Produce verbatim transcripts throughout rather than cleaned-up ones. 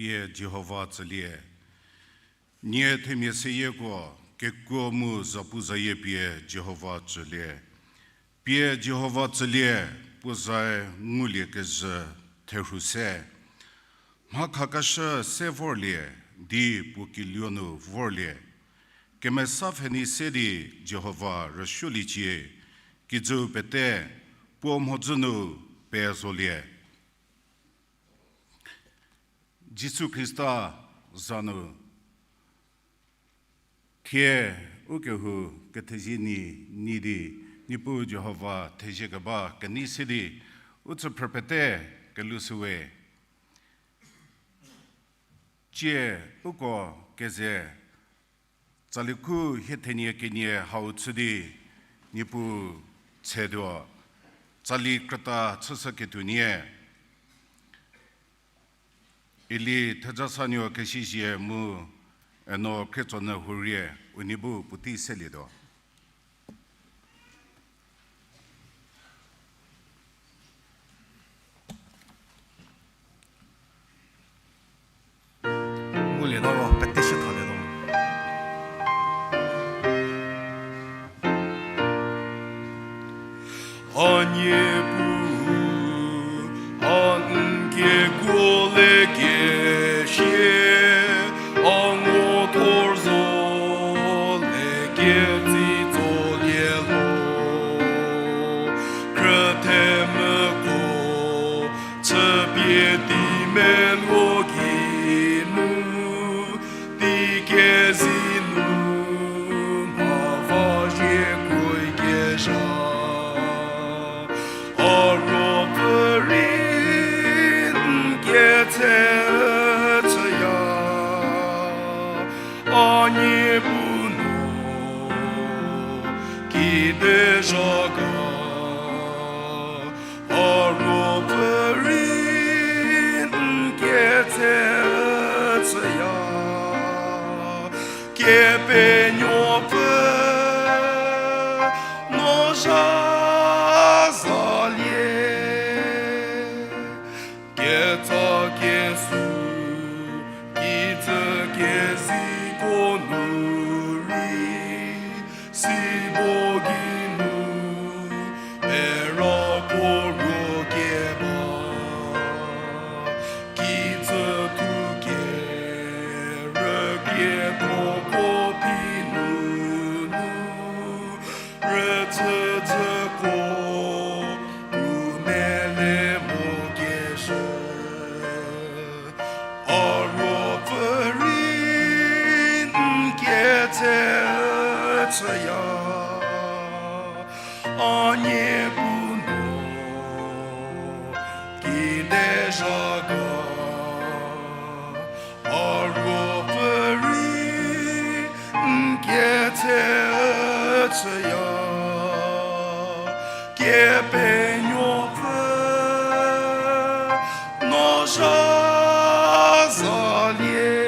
Pie Jihova tsülie. Nie themia seyieko kekuo mu zapuzayie pie Jihova tsülie. Pie Jihova tsülie, puo zae ngulie kezhü therhu se. Mha khakeshü se vorlie, di puo kiluo nu vorlie. Kemesa pfhenei se di Jihova rüsuoliecie, kijüu pete puo mhodzü nu pezolie. Jisu Khrista za nu thie u kehou kethezie nyi, nyi di, Niepuu Jihova thezie keba kenei se di, u tsüphrü pete kelushüwe. Tsie uko keze, tsali khu hie thenie kenie hau chü di, Niepuu tshetuo, tsali krüta chüshüketuo nie. Eli Thejasanuo Kesizhie mu Eno Khrietsonyü Hurie, unie bu puotei selietuo. Ngulietuo ro, pete shüthalietuo. A Niepuu, a n kekuo lekesie, a ngo thor zo leketsitsolie lo. Khrüthemüko chüpie tei meluo geinu, tei kezei nu mha va zhie kroikezha. A ruopfü rei n ketse chüya, a Niepuu no kide zha ga. A ruopfü rei n ketse chüya, Kepenuopfü no zha zalie. Ketsa kesu kijü keziko nu rei, sibo geinu pera puo ruo keba. Kijü thu kerükrietho ko pi nunu, rüchüjüko u mele mo kezhü. A ruopfü rei n ketse chüya, a Niepuu no kide zha ga. A ruopfü rei n ketse chüya, Kepenuopfü no zha zalie.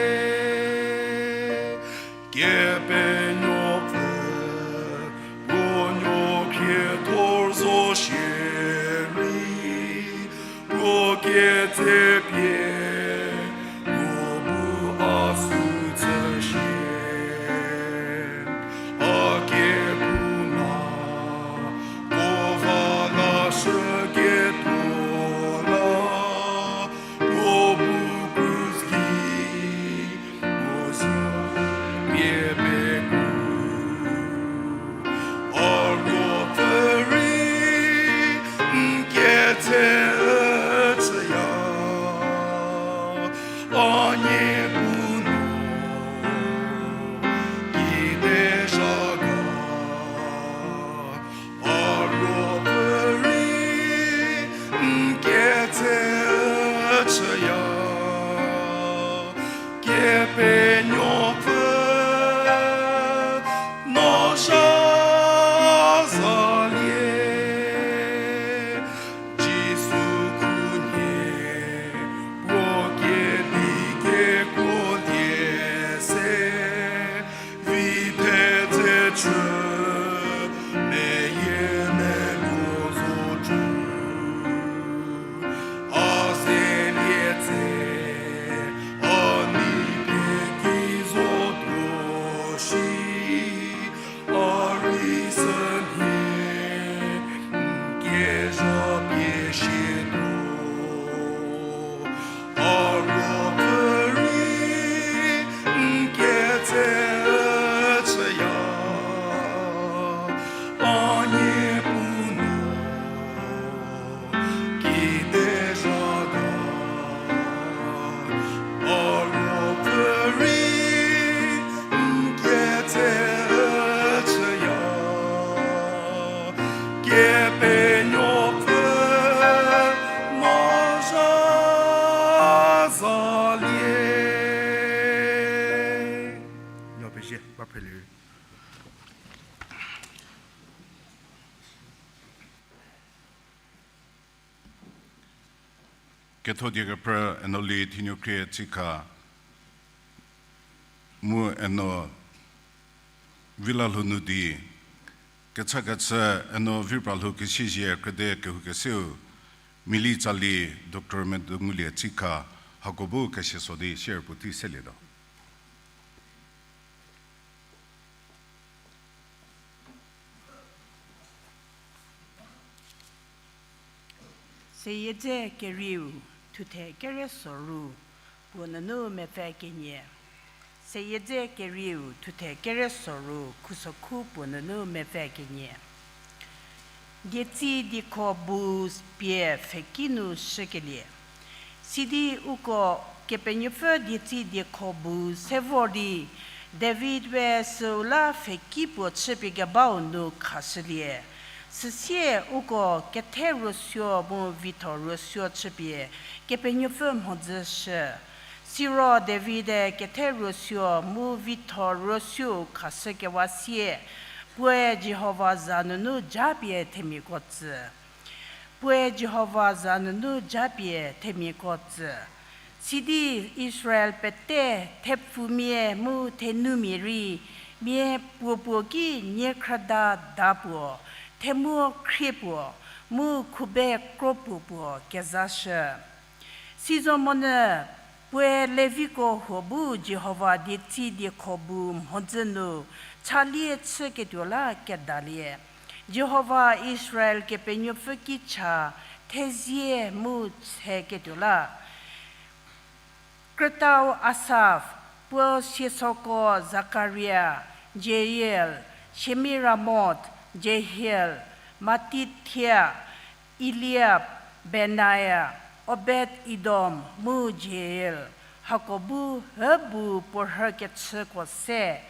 Kepenuopfü Ba phrülie. Ketho diekeprü Eno Li Thinukhrie Tsikha mu Eno Vilalhou nu di, kechakechü Eno Vipralhou Kesiezie Krüde Kehoukeseu, Mili Tsali, Doctor Medo Ngulie Tsikha, hako bu kesieso di sier puotei selietuo. Seyie dze kerieu, thuthe kereso ru, puo nunu mepfü kenie. Seyie dze kerieu, thuthe kereso ru, khusokhu puo nunu mepfü kenie. Dietsi diekho bu pie pfheki nu shükelie. Sidi uko Kepenuopfü dietsi diekho bu se vor di, David we süu la pfheki puo chüpie kebau nu khashülie. Süsie uko kethe ruosuo mu vitho ruosuo chüpie Kepenuopfü mhodzü shü. Siro David-e kethe ruosuo mu vitho ruosuo khashükewa sie, puoe Jihova za nunu japie themiako tsü. Puoe Jihova za nunu japie themiako tsü. Sidi Israel pete thepfumia mu thenumia rei, mia puo puo ki niekhrüda da puo, themuo khrie puo, mu khube kro puo puo kezashü. Sizomonyü puoe Leviko huo bu Jihova dietsi diekho bu mhodzü nu chalie chüketuo la kedalie. Jihova Israel Kepenuopfü ki cha thezie mu tseketuo la. Krütau Asaf, puo siesoko Zakaria, Jeiel, Shemiramoth, Jehiel, Mattithia, Eliab, Benaia, Obed-Edom mu Jeiel, hako bu hübu puo rhükechüko se.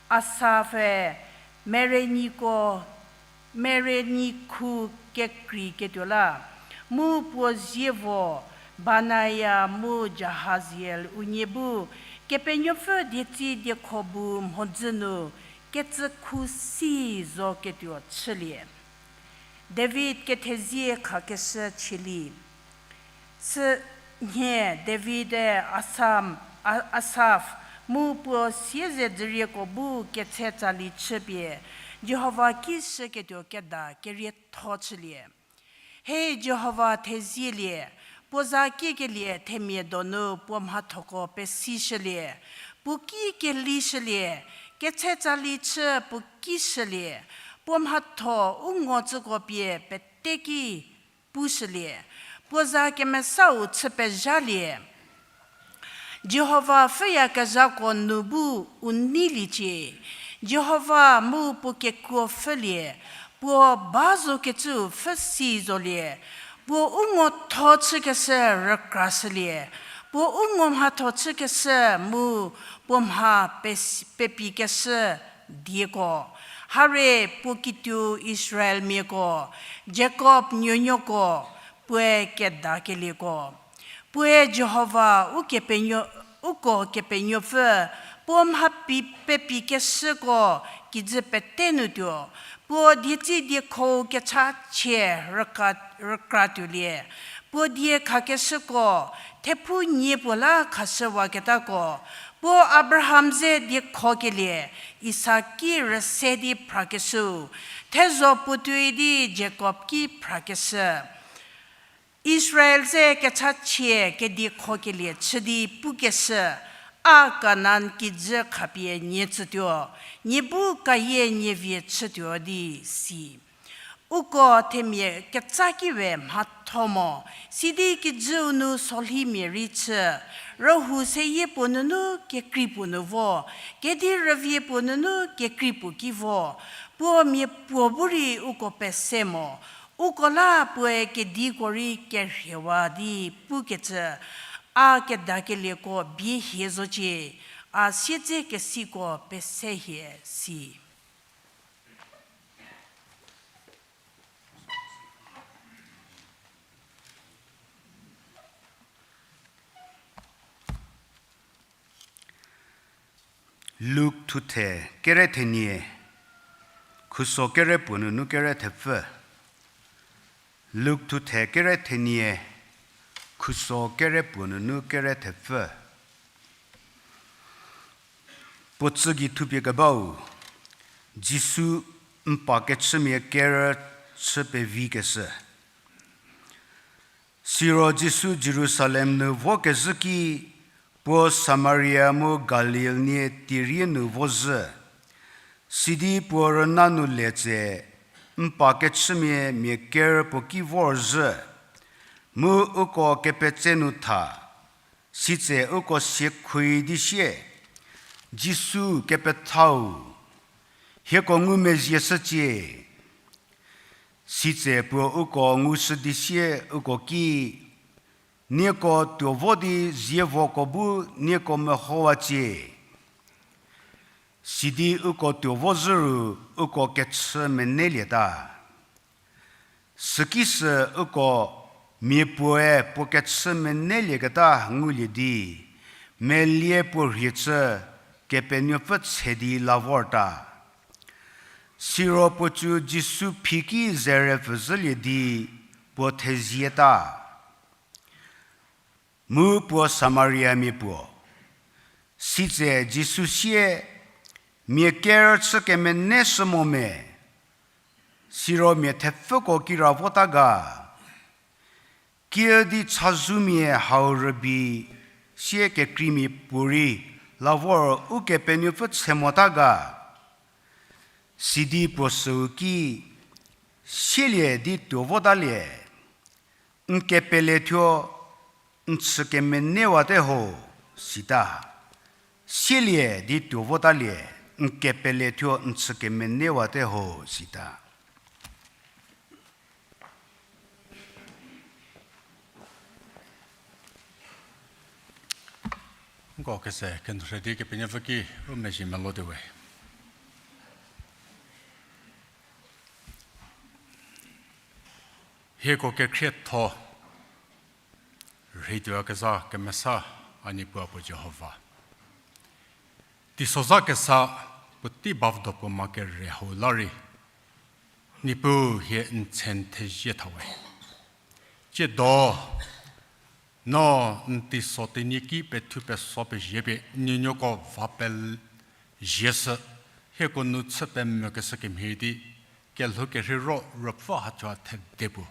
Asaf-e Mereniko, Merenikhu kekreiketuo la, mu puo zievo Banaia mu Jahaziel unie bu Kepenuopfü dietsi diekho bu mhodzü nu kecükhu si zoketuo chülie. David kethezie khakeshü chielie. Sünhie David-e Asam, A-, Asaf mu puo siezedzürieko bu ketse tsali chüpie Jihova ki shüketuo keda kerietho chülie. He Jihova thezielie, puo za kiekelie themia donu puo mhathoko pesishülie, puo ki kelishülie, ketse tsali chü puo ki shülie, puo mhatho u ngo tsüko pie pete ki pushülie, puo za kemesau chü pezhalie. Jihova pfhüyakezhako nu bu u neiliecie. Jihova mu puo kekuo pfhülie, puo ba zokecüu pfhü si zolie, puo u ngotho chükeshü rükrashülie, puo u ngo mhatho chükeshü mu puo mha pes-, pepikeshü dieko. Hare puo kituou Israelmiako, Jakob nuonuoko, puoe kedakelieko. Puoe Jihova ukepenuo-, uko Kepenuopfü, puo mha pi-, pepikeshüko kijü pete nu tuo, puo dietsi diekhou kechachie rükra-, rükra tuolie, puo die khakeshüko, thephu nie puo la khashüwaketako, puo Abraham ze diekhokelie, Isak ki rüse di phrakeshüu, thezho puo tuoi di Jakob ki phrakeshü. Israel ze kechachie kediekhokelie chü di pukeshü, a Kanan kijü khapie nie tsütuo, nie bu kayie nie vie chütuo di si. Uko themia ketsa ki we mhatho mo, sidi kijüu nu solhimia rei chü, rühou seyie puo nunu kekrei puo nu vo, kedi rüvie puo nunu kekrei puo ki vo, puo mia puo bu rei uko pese mo, uko la puoe kediko rei kerhiewa di pukecü, a kedakelieko bie hie zocie, a siedze kesiko pese hie si. Luk thuthe kere thenie, khuso kere puo nunu kere thepfü. Luk thuthe kere thenie, khuso kere puo nunu kere thepfü. Puo tsü gei thupie kebau, Jisu n pa kechümia kerü chü pevikeshü. Siro Jisu Jerusalem nu vokezhü ki, puo Samaria mu Galil nie tirie nu vozhü. Sidi puo rüna nu le tse, n pa kechümia mia kerü puo ki vorzhü, mu uko kepetse nu tha, sitse uko siekhui di sie, Jisu kepethau, hieko ngumezhie shücie. Sitse puo uko ngushü di sie uko ki, nieko tuo vo di zievoko bu nieko mehowacie. Sidi uko tuo vozhü ru uko kechü menelieta. Sükisü uko miapuoe puo kechü menelieketa ngulie di, melie puo rhie chü Kepenuopfü tshe di la vorta. Siro puo cü Jisu phi ki zerepfü zhülie di puo thezieta. Mu puo Samariamia puo. Sitse Jisu sie, mia kerü chü kemeneshü mo me, siro mia thepfüko kira vota ga? Kiüdi chazou mia hau rübei sie kekreimia puorei la vor Ukepenuopfü tshe mota ga? Sidi puo süu ki, sielie di tuo votalie, n kepele thuo n chü kemenewate ho, sita. Sielie di tuo votalie, n kepele thuo n chü kemenewate ho, sita. Nko kese kenurhe di Kepenuopfü ki u mezhie melotuo we. Hieko kekhrietho rheituoyakezha kemesa a Niepuu a puo Jihova. Teisozha kesa puotei bavdo puo ma kere hau la rei, Niepuu hie n tse n thezie thawe. Tsiedo, no n teiso teinie ki pethu peso pezie pie n nuonuoko va pezie shü, hieko nu chü pemvükeshü kemhie di, kelhou kerhei ro ruopfü hachua thede puo.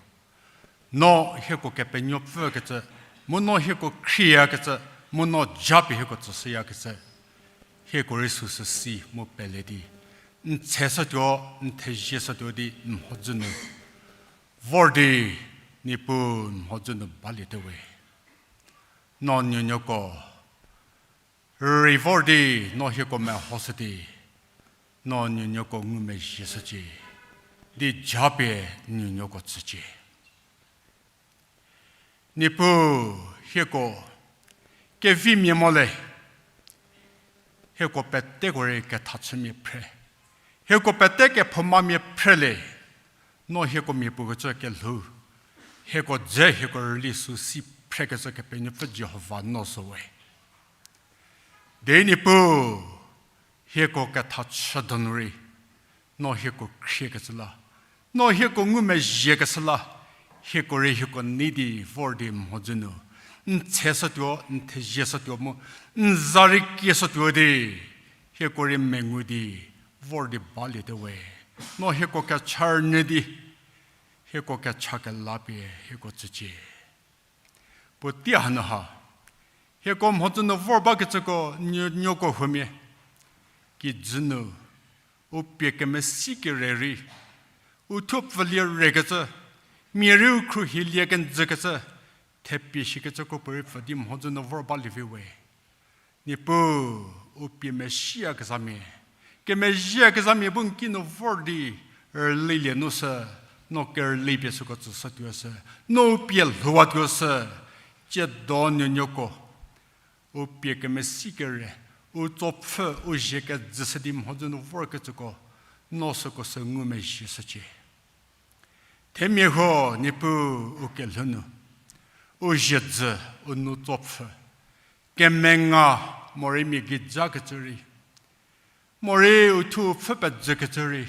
No hieko Kepenuopfükecü, mu no hieko khrieyakecü, mu no japie hieko tsüshüyakecü, hieko rei süsü si mu pele di, n tse shütuo, n thezie shütuo di n mhodzü nu vor di, Niepuu n mhodzü nu balietuo we. No nuonuoko rei vor di, no hieko mehoshü di, no nuonuoko ngumezhie shücie, di japie nuonuoko tsücie. Niepuu, hieko kevimia mo le, hieko peteko rei kethachümia phre, hieko pete kephoumamia phre le, no hieko mia puo kecü kelhou, hieko dze hieko rüli süu si phrekecü Kepenuopfü Jihova no sü we. Di Niepuu, hieko kethachü donu rei, no hieko khriekecü la, no hieko ngumezhiekeshü la, hieko rei hieko nei di vor di mhodzü nu, n tse shütuo, n thezie shütuo mu, n za rei kie shütuo di, hieko rei mengu di vor di balietuo we. No hieko kecha rünyü di, hieko kecha kela pie hieko tsücie. Puotei hanu ha, hieko mhodzü nu vor bakecüko nuonuoko huomia, kijü nu, u pie kemesi kere rei, u thuo pfülie rekecü, mia rei u khruohilie kenjükecü, thepie shikecü kro puorei pfü di mhodzü nu vor balie vi we. Niepuu, u pie mesiyakezhamia, kemezhieyakezhamia bu n ki nu vor di rülilie nu sü, no kerüli pie süko tsüshütuo sü, no u pie lhouwatuo sü, tsiedo nuonuoko, u pie kemesi kere, u tsopfü, u zhie kejüshü di mhodzü nu vorkecüko, no süko sü ngumezhie shücie. Themia huo Niepuu u kelhou nu, u zhie dzü, u nu tsopfü, kemenga morei mia gejakecü rei, Morei u thuo pfhü pejükecü rei,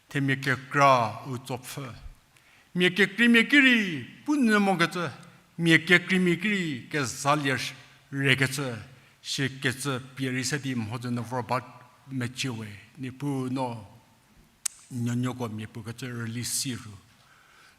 themia kekra u tsopfhü. Mia kekreimia ki rei, pu nyü mokecü, mia kekreimia ki rei kezalie rekecü, shikecü pie rei se di mhodzü nu vor ba mecie we, Niepuu no nuonuoko mia puo kecü rüli si ru.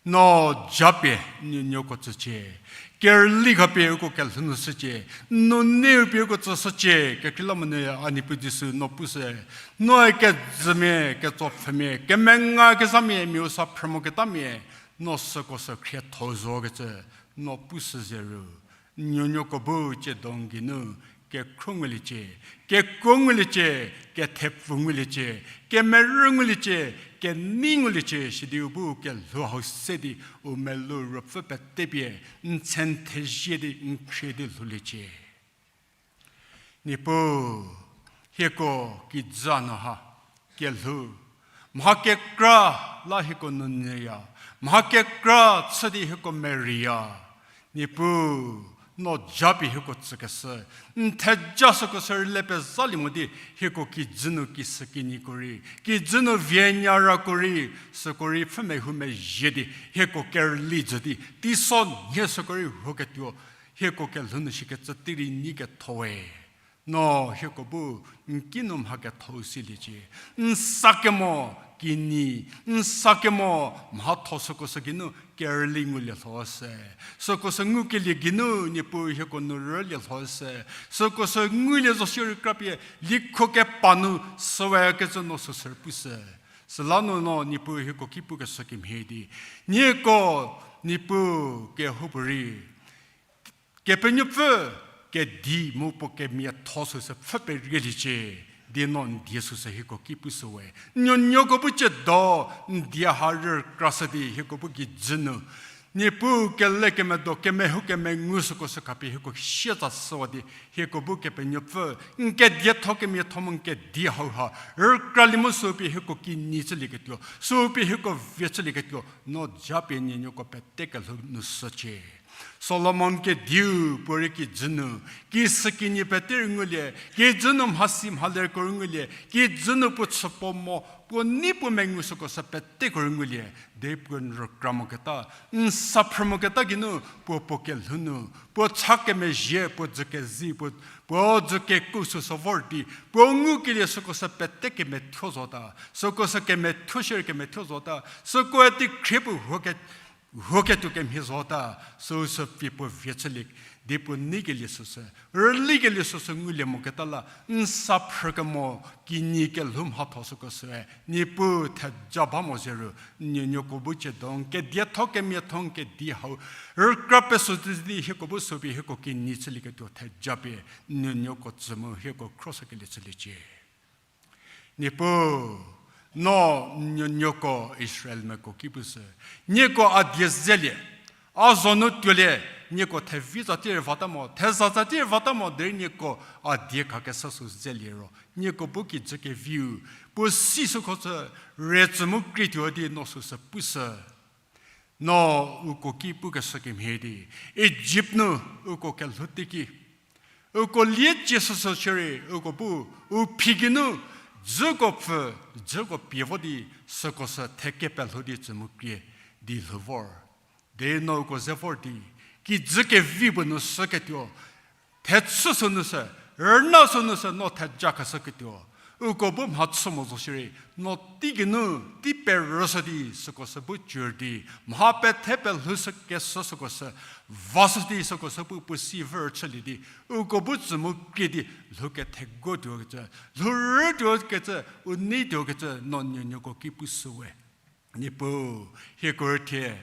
No japie nuonuoko tsücie. Kerüli khapie uko kelhou nu shücie. Nuneu pie uko tsüshücie. Kekreilamonyü a Niepuu Jisu no pushü. Noe kejümia, ketsopfhümia, kemenga kezhamia, mia u sa phrü moketamia, no süko sü khrietho zokecü, no pushü ze ru. Nuonuoko bu ciedon geinu, kekhro nguliecie, kekuo nguliecie, kethepfu nguliecie, kemerü nguliecie, kenei nguliecie, sidi u bu kelhou hau se di, u melou ruopfü pete pie, n tsen thezie di, n khrie di lhouliecie. Niepuu, hieko kijü nu ha, kelhou, mha kekra la hieko nu nyüya, mha kekra chü di hieko meriya, Niepuu, no japie hieko tsükeshü, n theja süko sü rüle pezalie mo di, hieko kijü nu kisükinyiko rei, kijü nu vienyarako rei, süko rei pfhü mehou mezhie di, hieko kerüli jü di, teiso nhie süko rei rhoketuo, hieko kelhou nu shikecü tei rei nyi kethoe. No hieko bu n kinu mha ketho siliecie. N sa kemo kinyi, n sa kemo mhatho süko sü geinu kerüli ngulie lho se. Süko sü ngukelie geinu Niepuu hieko nu rülie lho se. Süko sü ngulie zo shierei krapie likho kepa nu süwekecü no süsü pushü. Süla nu no Niepuu hieko ki pukeshü kemhie di, nieko Niepuu kehoupuorei Kepenuopfü kedi mu puo kemiatho süsü pfhü perieliecie di no n die süsü hieko ki pushüwe. Nuonuoko bu ciedo n die ha rükrashü di hieko bu kijü nu Niepuu kelekemedo kemehou kemengu süko sü khapie hieko sietsa shüwa di hieko bu Kepenuopfü n kedietho kemiatho mu n kedi hauha rükralie mu sü pie hieko kinyi chülieketuo, sü pie hieko vie chülieketuo, no japie nuonuoko pete kelhou nu shücie. Solomon kediu puorei kijü nu, kisükinyi pete rei ngulie, kijü nu mhasi mhalerko rei ngulie, kijü nu puo chüpuo mo, puo nei puo mengu süko sü peteko rei ngulie, derei puo n rükra moketa, n sa phrü moketa geinu, puo puo kelhou nu, puo cha kemezhie, puo dzü kezi, puo, puo dzü kekuo süsü vor di, puo ngukelie süko sü pete kemethuo zota, süko sü kemethuo shierei kemethuo zota, sükoe teikhrie puo rhuoketuo kemhie zota, süu sü pie puo vie chülie di puo neikelie süsü, rülikelie süsü ngulie moketa la, n sa phrükemo kinyi kelhou mhatho süko süe, Niepuu theja ba mo zeru, nuonuoko bu ciedo n kedietho kemiatho n kedi hau rükra peso di hieko bu sü pie hieko kinyi chülieketuo theja pie, nuonuoko tsü mu hieko khroshükelie chüliecie. Niepuu, no nuonuoko Israelmiako ki pushü, nieko a die zelie, a zo nu tuolie, nieko thevi tsa tei rei vata mo, theza tsa tei rei vata mo, derei nieko a die khakeshü sü zelie ro, nieko bu kijü keviu puo si süko sü re tsü mu krietuo di no süsü pushü. No uko ki pukeshü kemhie di, Ijipt nu uko kelhou teiki, uko lie cie süsü shierei uko bu u phi geinu dzüko pfü, dzüko pie vo di süko sü thekepelhou di tsü mu krie di lhou vor. Derei no uko ze vor di, kijü kevi puo nu shüketuo, thechü sü nu sü, rüna sü nu sü no theja khashüketuo, uko bu mhachü mo zo shierei, no tei geinu, tei perüshü di süko sü bu cür di, mha pethe pelhou sü keshü süko sü, vashü di süko sü bu puo si vür chülie di, uko bu tsü mu krie di, lhou kethego tuokecü, lhou rü tuokecü, u nei tuokecü, no nuonuoko ki pushüwe. Niepuu, hieko rei thie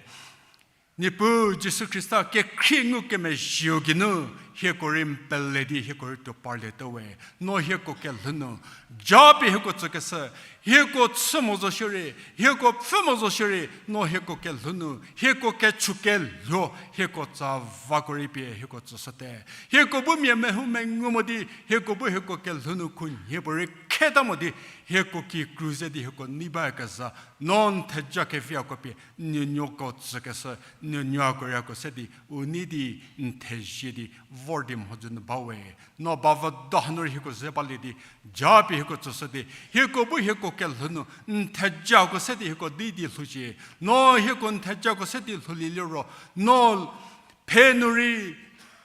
Niepuu Jisu Khrista kekhrie ngukemezhieu geinu, hieko rei n pele di hieko rei tuo parlietuowe, no hieko kelhou nu, japie hieko tsükeshü, hieko chü mo zo shierei, hieko pfhü mo zo shierei, no hieko kelhou nu, hieko kechu keluo, hieko tsa vako rei pie hieko tsüshüte. Hieko bu mia mehou mengu mo di, hieko bu hieko kelhou nu khunhie puorei Heta mo di, hieko kikru ze di hieko nei bakezha, no n theja keviako pie, n nuonuoko tsükeshü, n nuonuoko riako se di, u nei di n thezie di, vor di mhodzü nu ba we. No bavüdo hanu rei hieko ze balie di, japie hieko tsüshü di, hieko bu hieko kelhou nu, n thejako se di hieko nei di lhoucie. No hieko n thejako se di lhoulieliro, no phe nu rei,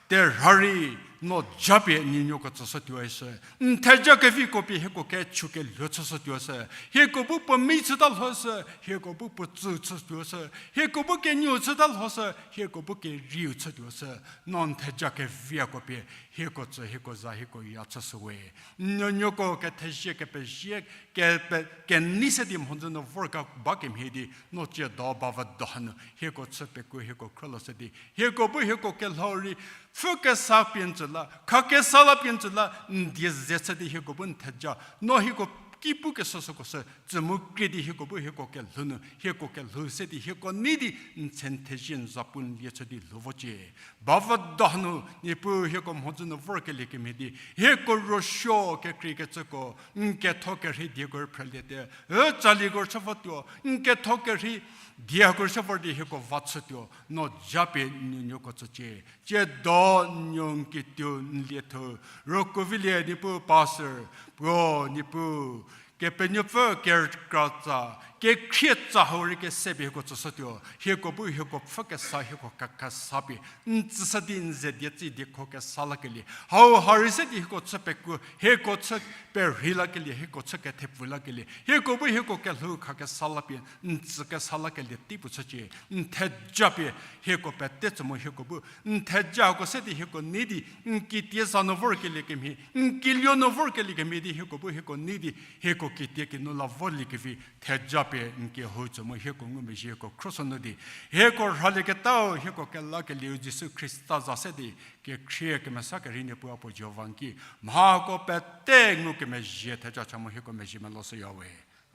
terha rei, no japie n nuonuoko tsüshütuo eshü. N theja keviko pie hieko kechükelhuo chüshütuo shü. Hieko bu puo mei chüta lhoshü, hieko bu puo tsü chütuo shü. Hieko bu kenyü chüta lhoshü, hieko bu kerieu chütuo shü. No n theja keviako pie, hieko tsü, hieko za, hieko ya chüshü we. N nuonuoko kethezie, kepezie, kepe-, kenei se di mhodzü nu vor keba kemhie di, no tsiedo bavüdo hanu, hieko chü pekuo, hieko khrülo se di, hieko bu hieko kelhou rei, pfhü kesa pie n tsü la, kha kesa la pie n tsü la, n die ze chü di hieko bu n theja, no hieko ki pukeshü süko sü, tsü mu krie di hieko bu hieko kelhou nu, hieko kelhou se di hieko nei di, n tse n thezie n zapu n lie chü di lhou vocie. Bavüdo hanu, Niepuu hieko mhodzü nu vorkelie kemhie di, hieko ruosuo kekreikecüko, n ketho kerhei dieko rei phrüliete, ü tsalieko rei chü votuo, n ketho kerhei dieko rei chü vor di hieko va chütuo, no japie n nuonuoko tsücie. Tsiedo n nuo n kituo n lietho, rükuo vilie Niepuu pastor, puo Niepuu, Kepenuopfü kerükratsa, kekhrietsa hau rei kesepie hieko tsüshütuo, hieko bu hieko pfhü kesa hieko kha kesa pie, n tsüshü di n ze die tsi diekho kesa lakelie, hau ha rei se di hieko chü pekuo, hieko chü perhei lakelie, hieko chü kethepfu lakelie, hieko bu hieko kelhou kha kesa la pie, n tsü kesa lakelie tei puo chücie, n theja pie, hieko pete tsü mo hieko bu, n thejako se di hieko nei di, n kitie za nu vorkelie kemhie, n kiluo nu vorkelie kemhie di hieko bu hieko nei di, hieko kitie kinu la volie kevi, theja pie n kehou tsü mo hieko ngumezhie hieko khrüshü nu di, hieko rhalieketau hieko kelakelieu Jisu Khrista za se di, kekhrie kemesa kerhei Niepuu Apuo Jihova n ki, mhako pete ngukemezhie theja cha mo hieko mezhie meloshüya we.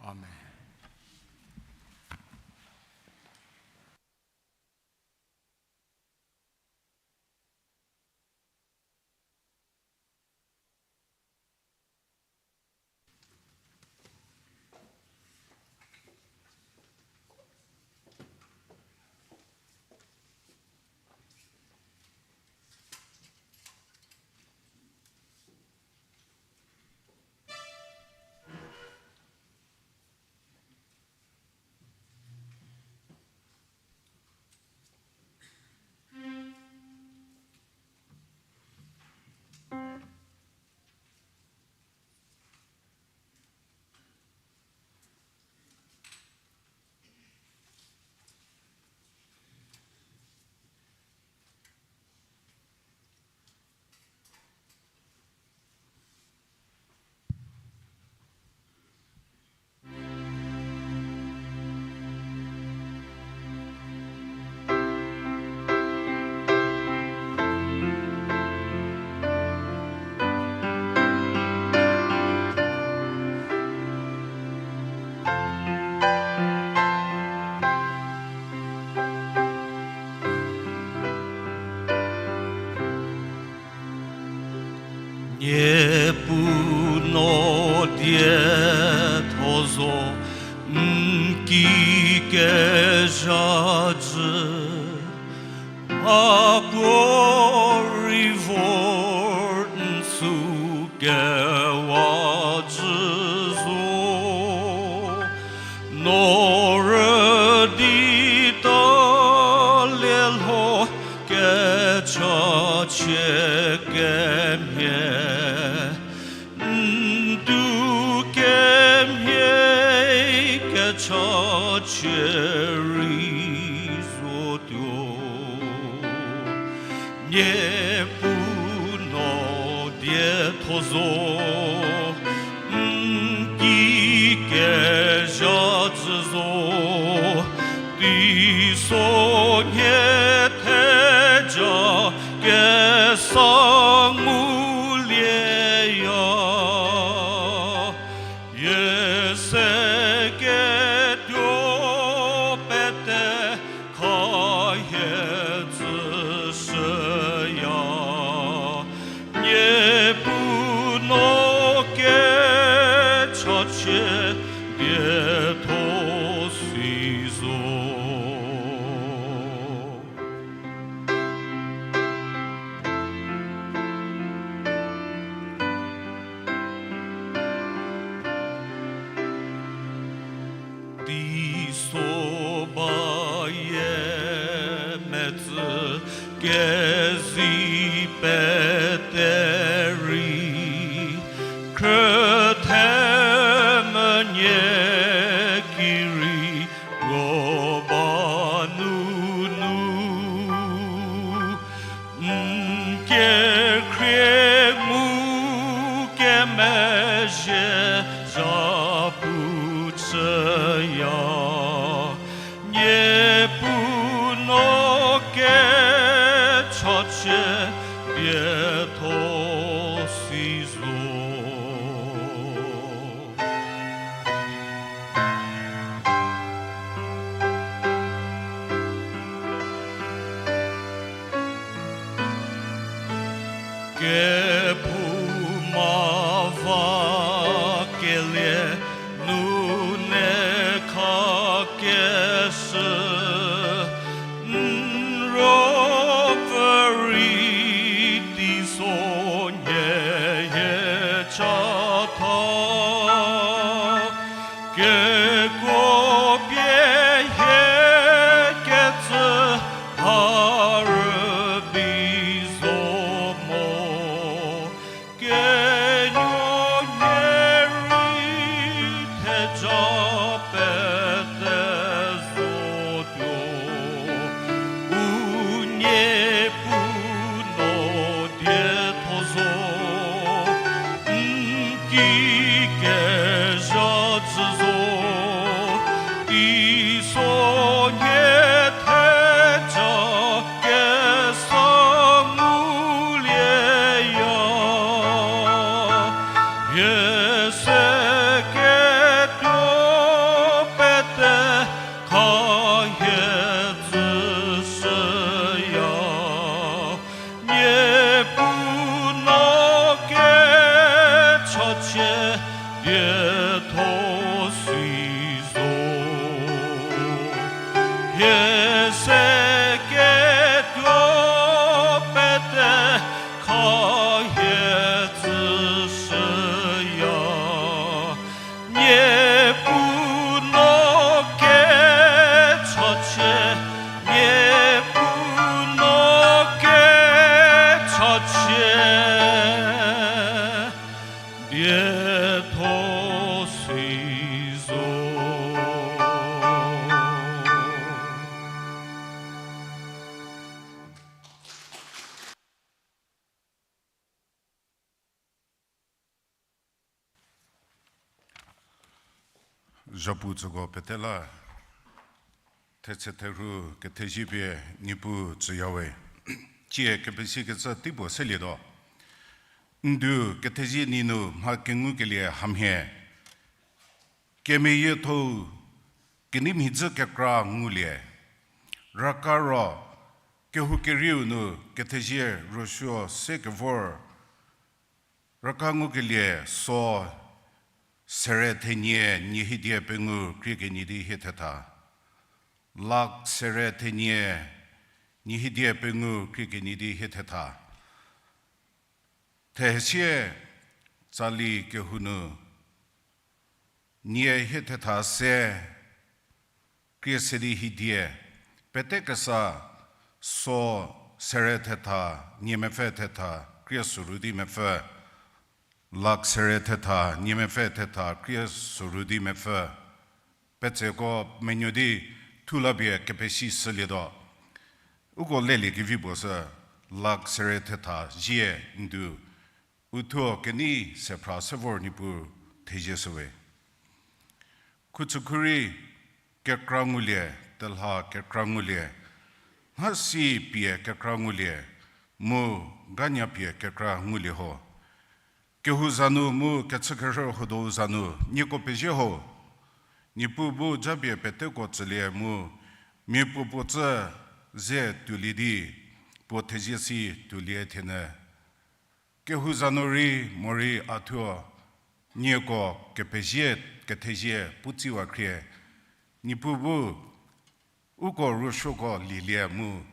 Amen. Niepuu no dietho zo, n ki kezha jü, a puo rei vor n sü kewa jü zo. No rüdi ta lielho kechachie kemhie, n du kemhie kechachie rei zotuo. Niepuu no dietho zo, n ki kezha jü zo, teisonhie theja kesa ngulieya. Yie se ketuo pete khahie tsüshüya. dietho si zo. Teiso bayie metsü kezi pete rei, khrüthe menie ki rei, ro ba nunu, n kekhrie mu kemezhie zhapu chüya. Niepuu no kechachie dietho si zo. Kephouma va kelie nune khakeshü, n ruopfü rei teisonhie hie chatha. Kekuo pie hie kecü ha rübei zo mo, kenuonhie rei theja pete zotuo. U Niepuu no dietho zo, n ki kezha jü zo, teisonhie theja kesa ngulieya. Hie se ketuo pete kha hie tsüshüya. Niepuu no kechachie dietho si zo. Hie se ketuo pete kha hie tsüshüya. Niepuu no kechachie, Niepuu no kechachie dietho si zo. Zhapu tsüko pete la, thetse therhu kethezie pie Niepuu tsüyawe. Tsie kepesikecü teipuo selietuo. Ndu kethezie nyi nu mha kengukelie hamhie. Kemeyiethou kenei mhidzü kekra ngulie. Raka ro, kehoukerieu nu kethezie rüsuo se kevor. Raka ngukelie so sere thenie nyie hiedie pengou krie kenie di hie thetha. Lak sere thenie nyie hiedie pengou krie kenie di hie thetha. Thehesie tsali kehou nu nie hie thetha se krie se di hiedie, pete kesa so sere thetha, nie mepfü thetha, krie soru di mepfü. Lak sere thetha, nie mepfü thetha, krie soru di mepfü. Petseko menuo di thu la pie kepesi shülietuo. Uko lelie kevi puo sü, lak sere thetha zie ndu. Uthuo kenei sephra se vor Niepuu thezie shüwe. Khutsükhurei kekra ngulie, telha kekra ngulie, mhasi pie kekra ngulie, mu ganya pie kekra ngulie ho. Kehou za nu mu kechükerhü huo do za nu nieko pezie ho. Niepuu bu japie peteko tsülie mu, mia puo puo tsü ze tuolie di, puo thezie si tuolie thienyü. Kehou za nu rei morei a thuo Nieko kepezie, kethezie pu tsiwa khrie, Niepuu bu uko ruosuoko lielie mu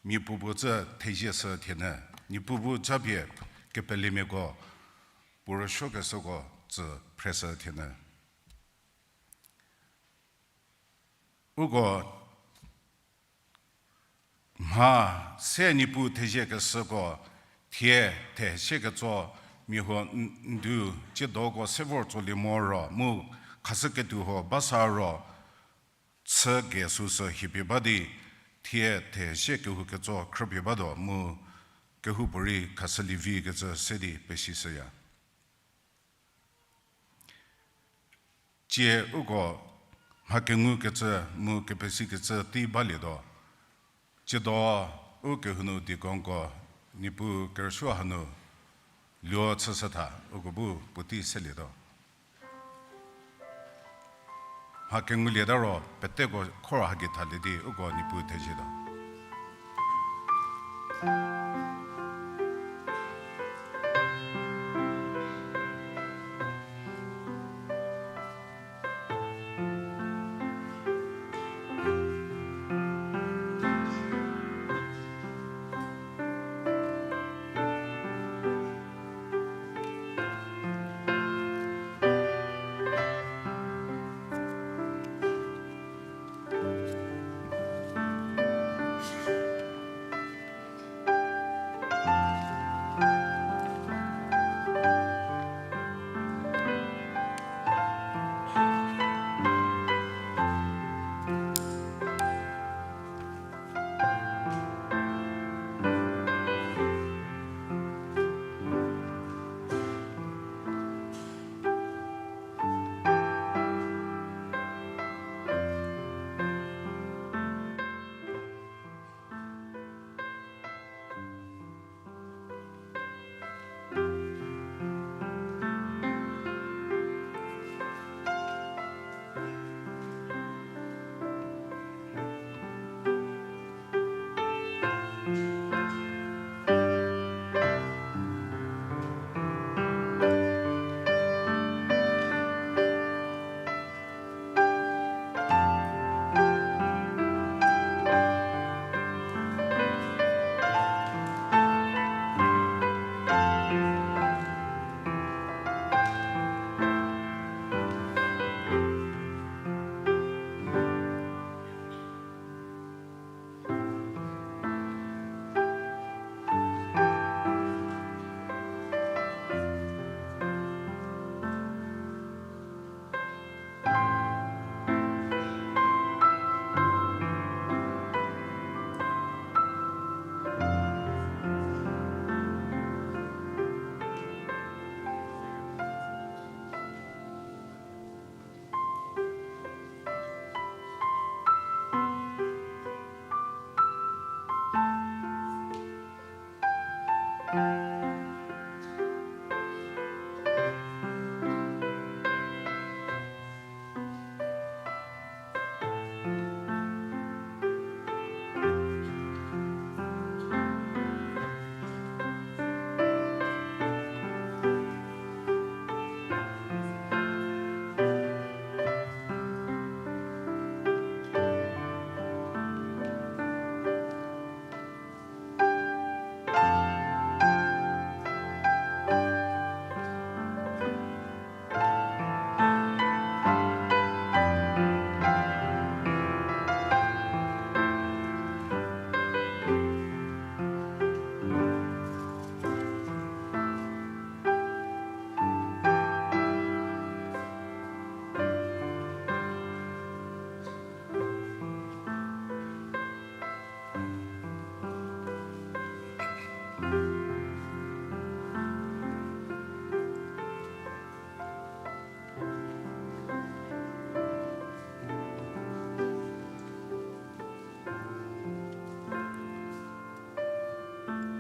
mia puopuo tsü thezie shü thienyü, Niepuu bu japie kepelemiako puo ruosuokeshüko tsü phreshü thienyü. Uko mha se Niepuu theziekeshüko thie thehsie ketso mia huo n-, ndu tsiedoko se vor tsolie moro mu khashüketuo huo basa ro chü gesüsü hiepie ba di thie thehsie kehou ketso khrüpie batuo mu kehoupuorei khashülie vikecü se di pesishüya. Tsie uko mha kengukecü mu kepesikecü tei balietuo. Tsiedo u kehou nu deaconko Niepuu kerüsuo hanu luo chüshütha uko bu puotei selietuo. Mha kengulieta ro peteko khor haki thalie di uko Niepuu thezietuo.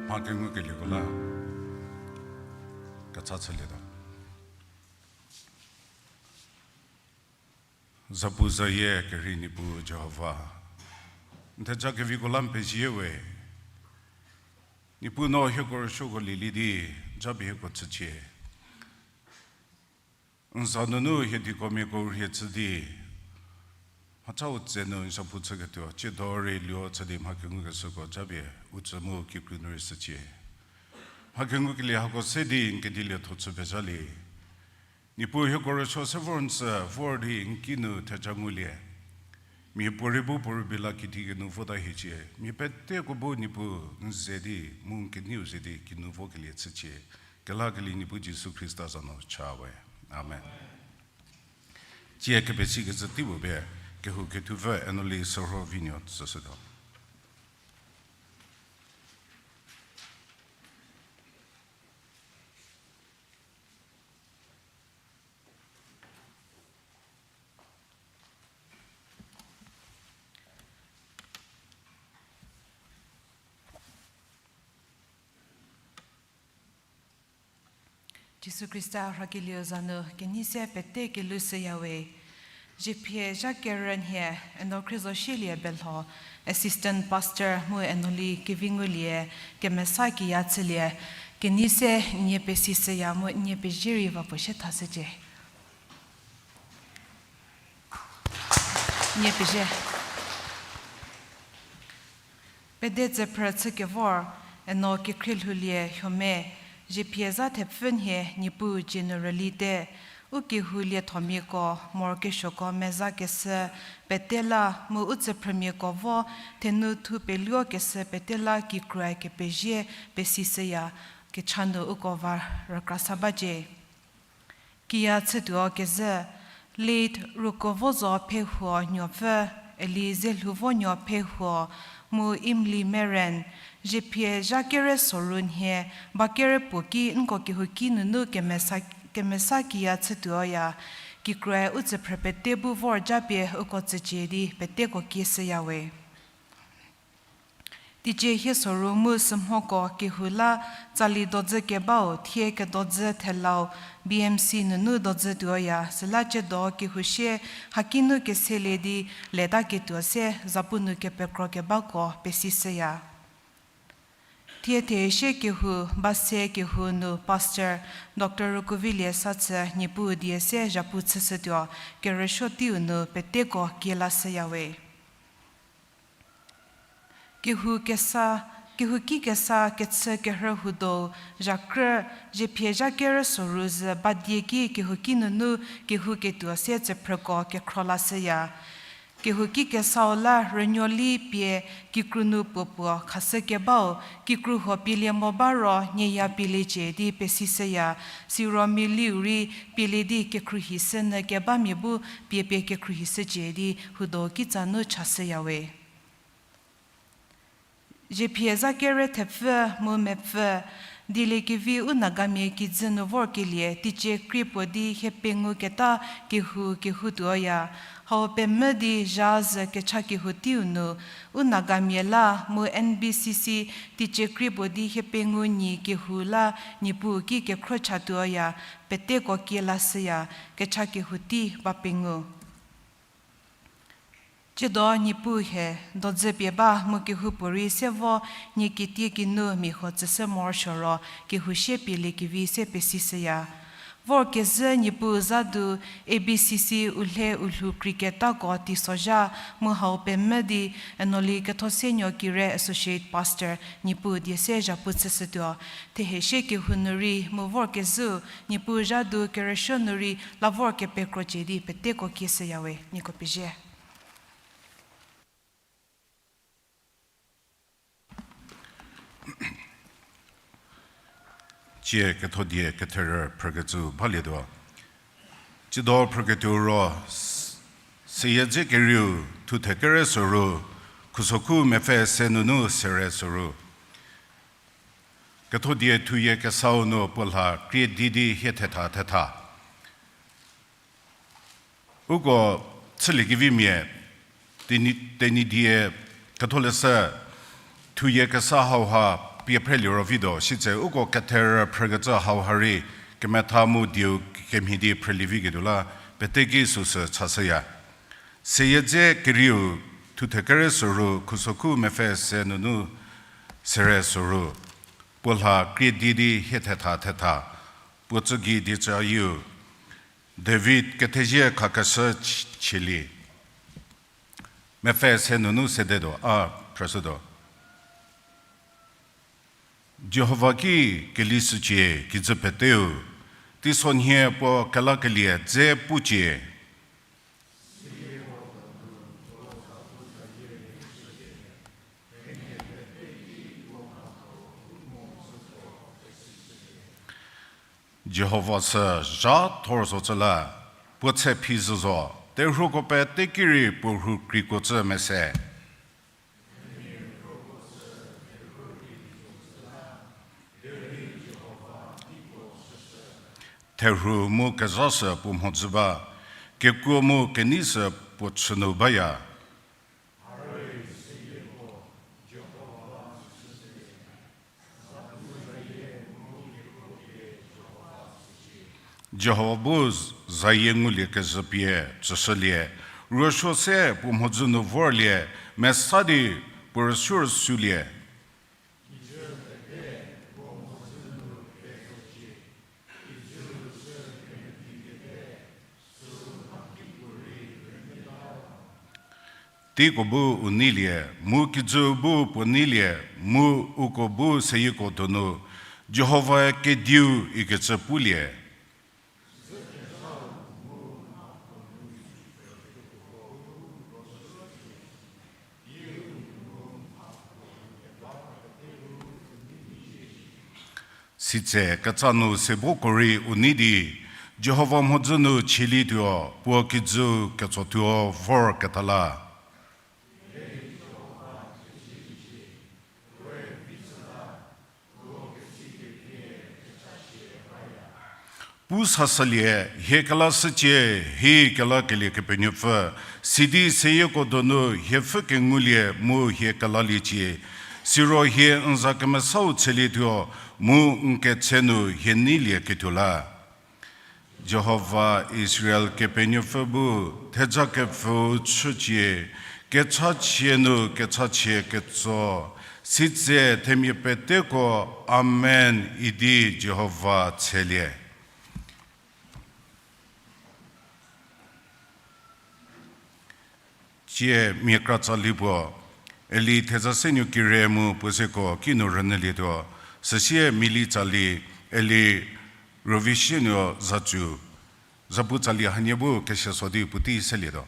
Mha kengukelieko la kecha chülietuo. Zapu zayie kerhei Niepuu Jihova, n theja keviko la n pezie we. Niepuu no hieko rüsuoko lielie di japie hieko tsücie. N za nunu hie dikomiako rhie chü di, mhacha u tse nu n za pu chüketuo, tsiedo rei luo chü di mha kengukeshüko japie u tsü mu kikru nu rei shücie. Mha kengukelie hako se di n kedilie tho chü pezhalie. Niepuu hieko rüsuo se vor n tsü, vor di n kinu theja ngulie. Mia puorei bu puo rübei la kiti kinu vota hiecie. Mia peteko bu Niepuu n ze di, mu n keneiu ze di kinu vokelie chücie. Kelakelie Niepuu Jisu Khrista za nu cha we. Amen. Tsie kepesikecü teipuo pie, kehou kethupfü Enoli Sürhovinuo tsüshütuo. Jisu Khrista rhakelieu za nu kenei se pete kelhou shüyawe. Zhiphie zha kerü nhie, Eno Khriezosielie Belho, Assistant Pastor mu Enoli Kevingulie, kemesa kiya chülie, kenei se nie pesi shüya mu nie pezie rei va puo sie thashücie. Nie pezie. Pede tsüphrü chükevor, Eno Kekhrielhoulie Hiome, zhiphie zha thepfü nhie Niepuu generally te, u kehou liethomiako, morokesuoko meza keshü pete la mu u tsüphrümiako vo, thenu thu peluo keshü pete la kikruoe kepezie pesi shüya, kecha nu uko va rükra sa bacie. Kiya chütuo kezhü, late Rukovozo Phehuo Nuopfü, eli Zelhuvonuo Phehuo, mu Imli Meren, zhiphie zha kere soru nhie, ba kere puo ki nko kehouki nunu kemesa, kemesa kiya chütuoya, kikruoe u tsüphrü pete bu vor japie uko tsücie di peteko kieshüyawe. Teicie hie soru mu sümhoko kehou la tsali dodzü kebau thie kedodzü thelau B M C nunu dodzü tuoya, süla tsiedo kehou sie hakinu keselie di leta ketuo se zapu nu kepekro kebako pesi shüya. Thie theshie kehou, ba se kehou nu Pastor Doctor Rukuvilie Sathü Niepuu die se zhapu chüshütuo, kerüsuo teiu nu peteko kiela shüyawe. Kehou kesa, kehouki kesa kechü kerhü hudo, zhakrü, zhiphie zha kerü soru zü ba die ki kehouki nunu kehou ketuo se tsüphrüko kekhro la shüya. Kehouki kesau la rünuoli pie kikru nu puopuo khashü kebau, kikru huo pielie mo ba ro nieya pieliecie di pesi shüya, siro mialiu rei pielie di kekhruohi shünyü kebamia bu pie pie kekhruohi shücie di hudo kitsa nu cha shüyawe. Zhiphie zha kere thepfü mu mepfü, dieliekevi u Nagamia kijü nu vorkelie teicie krie puo di hie pengou keta kehou kehou tuoya, hau pemvü di zha zü kecha kehou teiu nu, u Nagamia la mu N B C C teicie krie puo di hie pengou nyi kehou la Niepuu ki kekhro cha tuoya, peteko kiela shüya, kecha kehou tei ba pengou. Tsiedo Niepuu hie, dodzü pie ba mu kehoupuorei se vo nie kitiekinu mia huo tsüshü morosuo ro kehou sie pieliekevi se pesi shüya. Vorkezhü Niepuu zha du A B C C u lhe u lhou krie ketako teisozha mu hau pemvü di Enoli Kethosenuo Kire Associate Pastor Niepuu die se zhapu chüshütuo. Theheshie kehou nu rei mu vorkezhü Niepuu zha du kerüsuo nu rei la vor kepekrocie di peteko kieshüyawe, nieko pezie. Tsie kethodie ketherü phrükecü balietuo. Tsiedo phrüketuo ro, s-, seyie dze kerieu, thuthe kere soru, khusokhu mepfü se nunu sere soru. Kethodie thuyie kesau nu puo lha krie di di hie thetha thetha. Uko chüliekevimia, Tenyidie, Ketholeshü, thuyie kesa hauha pie phrelie ro vituo, sitse uko ketherü phrükecü hauha rei kemetha mu dieu kemhie di phrelie viketuo la, peteki süsü chashüya. Seyie dze kerieu, thuthe kere soru, khusokhu mepfü se nunu sere soru. Puo lha krie di di hie thetha thetha. Puo tsügei dieca yieu. David kethezie khakeshü ch-, chielie. Mepfü se nunu sedetuo, a, phrüshütuo. Jihova ki kelishücie kijü peteu, teisonhie puo kelakelie dze pucie. Jihova sü zha thor zocü la, puo tsephi zhü zo, terhuoko pete ki rei puo rhu kriko cü mese. Therhu mu kezha sü puo mhodzü ba, kekuo mu kenei sü puo chünu baya. Jihova bu zayie ngulie kezhü pie tsüshülie, ruosuo se puo mhodzü nu vorlie, mesa di puo rüsuo rüsuolie. Teiko bu u neilie, mu kijüu bu puo neilie, mu uko bu seyieko donu, Jihovae Kediu ikecü pulie. Sitse ketsa nu sebo ko rei u nei di, Jihova mhodzü nu chülietuo puo kijüu ketsotuo vorketa la. Pu sashülie, hie kelashücie, hie kelakelie Kepenuopfü, sidi seyieko donu hie pfhü kengulie mu hie kelaliecie, siro hie n za kemesau chülietuo, mu n ketse nu hie neilieketuo la. Jihova Israel Kepenuopfü bu, theja kepfüu chücie, kechachie nu kechachie ketso, sitse themia peteko, Amen, idi Jihova tshelie. Tsie mia kra tsali puo, Eli theza senuo kire mu puo zeko kinu rünyülietuo, süsie mili tsali, Eli Rovisienuo Zacu, zapu tsali hanie bu keseso di puotei selietuo.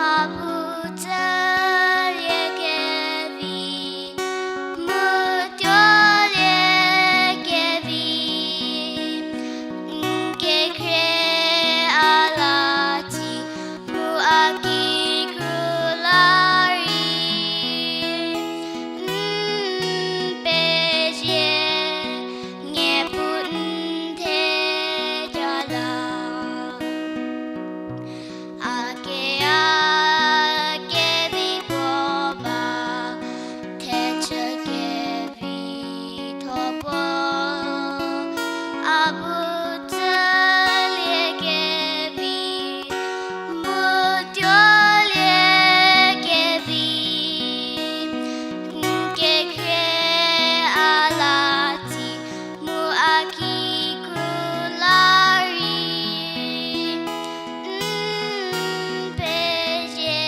A bu tsülie kevi, mu tuolie kevi, n kekhrie a la tsi, mu a kikru la rei, n pezie, nie bu n theja la. A kea kevi puo ba, thechü kevi tho puo, a bu tsülie kevi, mu tuolie kevi, n kekhrie a la tsi, mu a kikru la rei, n pezie,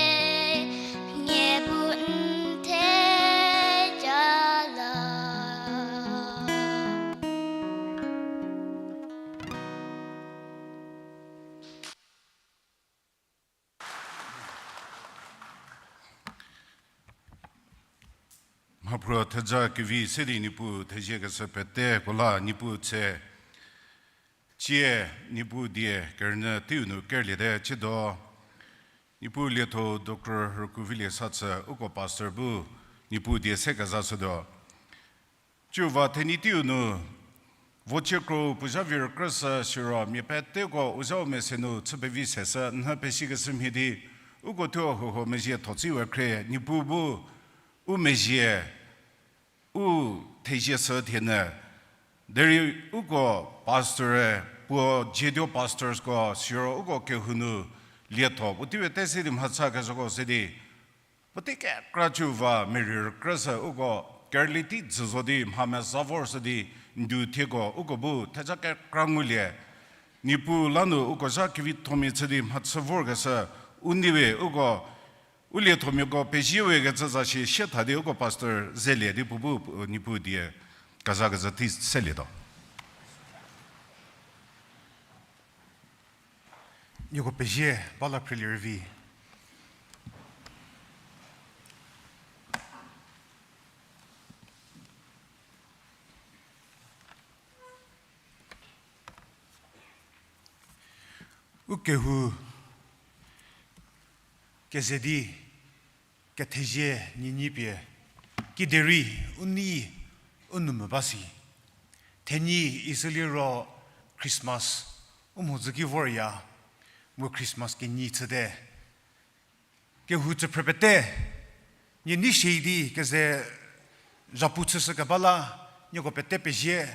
nie bu n theja la. Mhaphruo theja kevi se di Niepuu theziekeshü peteko la Niepuu tse. Cie, Niepuu die kerünyü teiu nu kerlie te chüdo. Niepuu lietho Doctor Rükuvilie Satsü uko pastor bu Niepuu die se kezashütuo. Ciu va thenyi teiu nu, vocie kro puo zha vi rükrüshü siro mia peteko u zha u mese nu chü pevi seshü nhü pesikeshü mhie di, uko thuo huho mezhie thotsi we khrie, Niepuu bu u mezhie, u thezie sü thienyü. Derei uko pastor-e, puo Jedio pastorsko siro uko kehou nu lietho puotei pete se di mhatsa kezhako se di, puotei kekra ciu va merei rükrüshü uko kerülie tei dzü zo di mha meza vorshü di ndu thieko uko bu theja kekra ngulie. Niepuu la nu uko zha kevithomia chü di mhachü vorkeshü u nei we uko u liethomiako pezie we kecü za shi sie tha di uko pastor zelie di puo bu Niepuu die kezakecü tei selietuo. Nieko pezie, ba la phrelie rüvi. U kehou keze di kethezie nyinyi pie, kiderei u nei u nou mvü ba si. Thenyi isülie ro Christmas u mhodzü ki vorya, mu Christmas kenyi chüte. Kehou tsüphrü pete, nie nei shie di keze zhapu chüshü keba la, nieko pete pezie.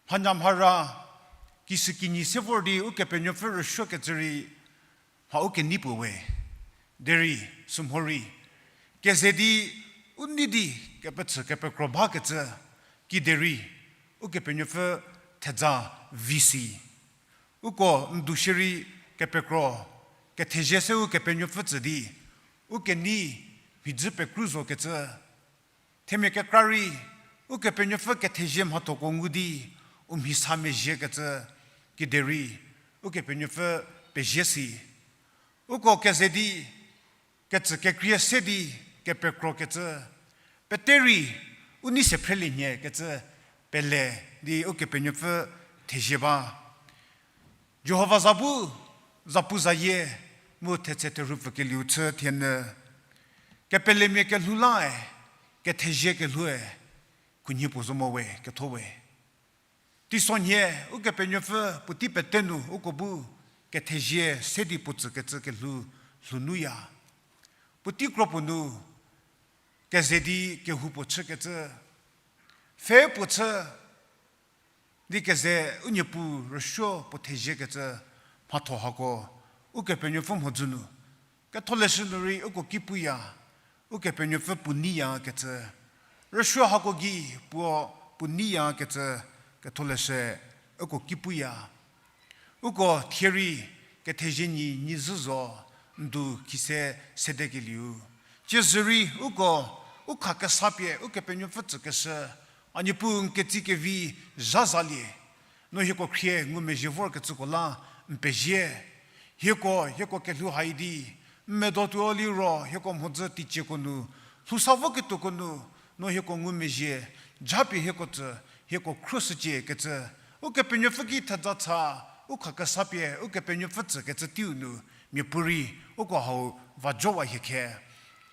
Mhanya mhara, kishükinyi se vor di Ukepenuopfü rüsuokecü rei, mha u kenei puo we. Derei, sümhorei, keze di u nei di kepechü kepekro bakecü, kiderei, Ukepenuopfü thedza vi si. Uko n du shierei kepekro, kethezie se Ukepenuopfü tsü di, u kenei mhidzü pekru zokecü. Themia kekra rei, Ukepenuopfü kethezie mhathoko ngu di, u mhi sa mezhiekecü, kiderei, Ukepenuopfü pezie si. Uko keze di, kecü kekrie se di, kepekrokecü, pete rei, u nei se phrelie nhie kecü, pele di Ukepenuopfü thezie ba. Jihova za bu, zapuzayie, mu thetse therhupfü kelieu chü thienyü. Kepelemia kelhou lae, kethezie kelhoue, khunhie puo zo mo we, ketho we. Teisonhie, Ukepenuopfü puotei pete nu uko bu, kethezie se di puo tsükecü kelhou, lhou nuya. Puotei kro puo nu, keze di kehou puo chükecü, pfhe puo chü, di keze u Niepuu rüsuo puo theziekecü mhatho hako, Ukepenuopfü mhodzü nu, ketholeshü nu rei uko ki puya, Ukepenuopfü puo neiyakecü, rüsuo hako gei puo puo neiyakecü, ketholeshü uko ki puya. Uko thie rei kethezie nyi nyi zhü zo, n du khise sedekelieu. Tsiezhü rei uko, u kha kesa pie Ukepenuopfü tsükeshü, a Niepuu n ketsi kevi zha zalie, no hieko khrie ngumezhie vorkecüko la n pezie. Hieko, hieko kelhou hai di, n medo tuo liro, hieko mhodzü teicieko nu, lhou sa voketuoko nu, no hieko ngumezhie, japie hieko tsü, hieko khruoshücie kecü, Ukepenuopfü ki theja cha, u khakesa pie, Ukepenuopfü tsükecü teiu nu, miapuorei, uko hau va jowa hie khe.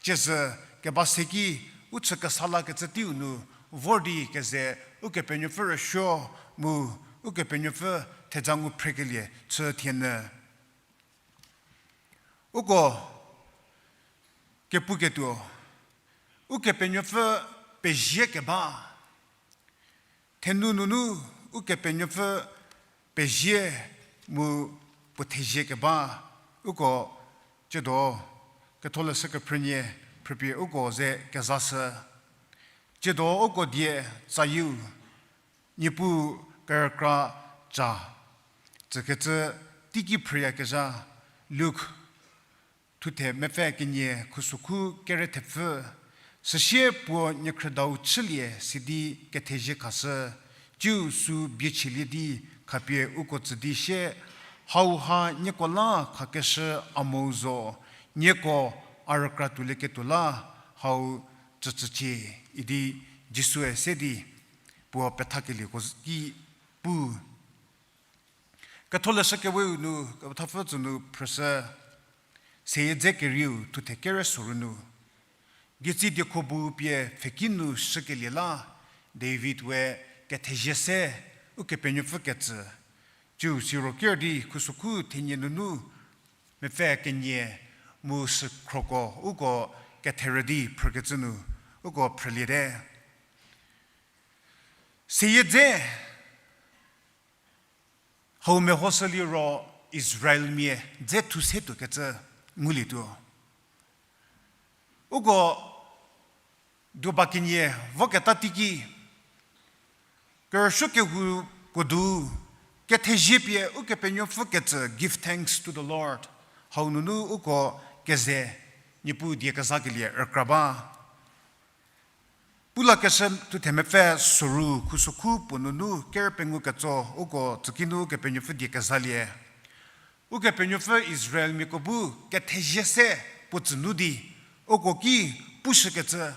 Ciezü, keba se ki, u chü kesa lakecü teiu nu, vor di keze, Ukepenuopfü rüsuo, mu, Ukepenuopfü theja ngu phrekelie, chü thienyü. Uko kepuketuo, Ukepenuopfü pezie keba, thenu nunu Ukepenuopfü pezie mu puo thezie keba, uko tsiedo Ketholeshü Kephrünie phrüpie uko ze kezashü. Tsiedo uko die tsayieu, Niepuu kerükra ca, tsükecü teiki phrüyakezha, Luk thuthe mepfü kenie khusokhu kere thepfü, süsie puo niekhrüdau chülie sidi kethezie khashü, tsiu sü biechielie di khapie uko tsü di sie, hauha nieko la khakeshü a mo zo, nieko a rükra tuolieketuo la hau tsütsücie, idi Jisue se di puo pethakelieko ki pu. Ketholeshü Keweu nu, kepethapfü tsü nu phrüshü, seyie dze kerieu thuthe kere soru nu. Dietsi diekho bu pie pfheki nu shükelie la, David we kethezie se, Ukepenuopfü ketsü. Tsiu siro ker di khusokhu thenie nunu, mepfü kenie mu sükhroko uko ketherü di phrükecü nu, uko phrüliete. Seyie dze, hau mehoshü liro Israelmia dze thu se tuokecü ngulietuo. Uko duba kenie voketa teiki, kerüsuo kehou puo du, kethezie pie Ukepenuopfü ketsü, give thanks to the Lord. Hau nunu uko keze, Niepuu die kezakelie rükra ba. Pulakeshü thuthe mepfü soru khusokhu puo nunu ker pengou ketso uko tsükinu Ukepenuopfü die kezalie. Ukepenuopfü Israelmiako bu kethezie se puo tsü nu di, uko ki pushükecü.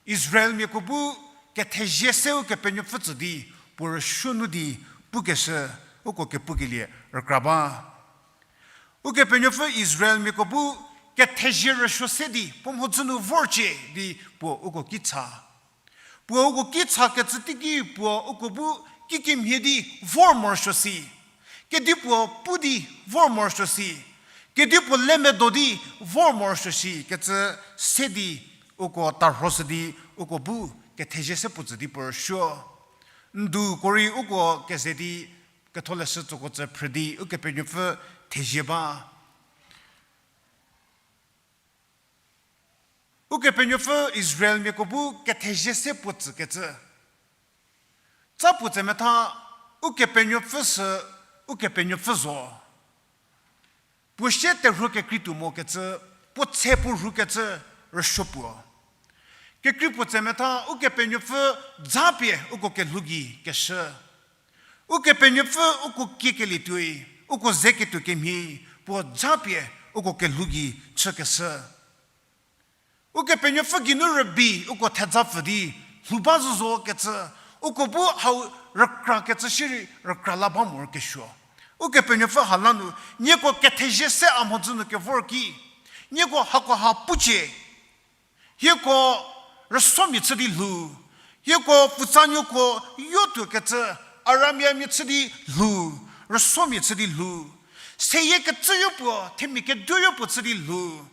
Israelmiako bu kethezie se Ukepenuopfü tsü di, puo rüsuo nu di pukeshü, uko kepukelie rükra ba. Ukepenuopfü Israelmiako bu kethezie rüsuo se di puo mhodzü nu vorcie di puo uko ki cha. Puo uko ki chakecü teiki puo uko bu kikemhie di vor morosuo si. Kedipuo pu di vor morosuo si. Kedipuo lemedo di vor morosuo si kecü se di uko tarhoshü di uko bu kethezie se puo tsü di puo rüsuo. Nduko rei uko keze di Ketholeshü tsoko tsü phrü di Ukepenuopfü thezie ba. Ukepenuopfü Israelmiako bu kethezie se puo tsükecü. Tsa puo tsemetha Ukepenuopfü sü Ukepenuopfü zo. Puo sie terhuo kekreituo mokecü, puo tse puo rhukecü rüsuo puo. Kekrei puo tsemetha Ukepenuopfü dzapie uko kelhou gei keshü. Ukepenuopfü uko kiekelie tuoi, uko ze ketuo kemhie, puo dzapie uko kelhou gei chükeshü. Ukepenuopfü geinu rübei uko thejapfü di lhou ba zhü zo kecü, uko bu hau rükrakecü shierei rükra la ba morokesuo. Ukepenuopfü ha la nu, nieko kethezie se a mhodzü nu kevor ki, nieko hakoha pucie, hieko rüsomia chü di lhou, hieko pfutsanuoko yotuo kecü, aramiamia chü di lhou, rüsomia chü di lhou, seyie kecüyo puo, themia keduoyo puo chü di lhou.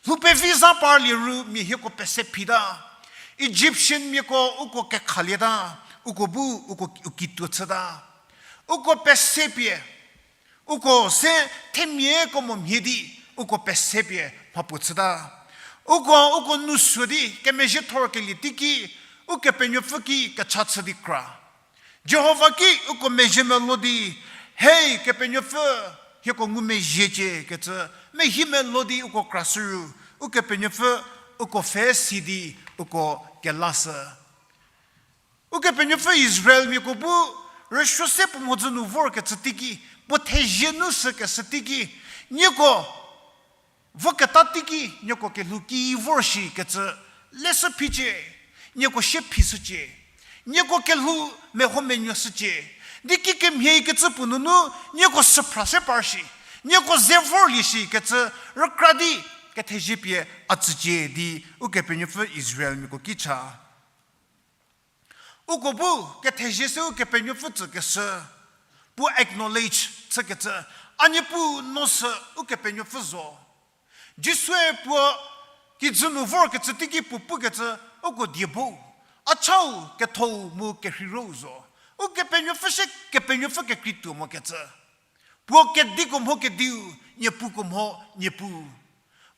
Lhou pevi za parlie ru mia hieko pese phita. Egyptian miako uko kekhalieta, uko bu uko u kituo chüta. Uko pese pie, uko se themiako mo mhie di, uko pese pie mhapuo chüta. Uko, uko nou suo di kemezhie thor kelie teiki, Ukepenuopfü ki kecha chü di kra. Jihova ki uko mezhie melo di, hei Kepenuopfü, hieko ngumezhiecie kecü, mehie melo di uko krashü ru, Ukepenuopfü uko pfhe si di uko kelashü. Ukepenuopfü Israelmiako bu rüsuo se puo mhodzü nu vorkecü teiki, Puo thezie nu sükeshü teiki, nieko voketa teiki nieko kelhou ki vor shikecü leshü phicie, nieko sie phishücie, nieko kelhou meho menuoshücie, di kikemhie kecü puo nunu nieko süphra se par shi, nieko ze vorlie shikecü rükra di kethezie pie a tsücie di Ukepenuopfü Israelmiako ki cha. Uko bu kethezie se Ukepenuopfü tsükeshü, puo acknowledge chükecü, a Niepuu no sü Ukepenuopfü zo. Jisue puo kijü nu vorkecü teiki puo pukecü, uko die bo, a chau kethou mu kerheirou zo. Ukepenuopfü sie Kepenuopfü kekreituo mokecü. Puo kediko mho kediu, niepuko mho niepuu.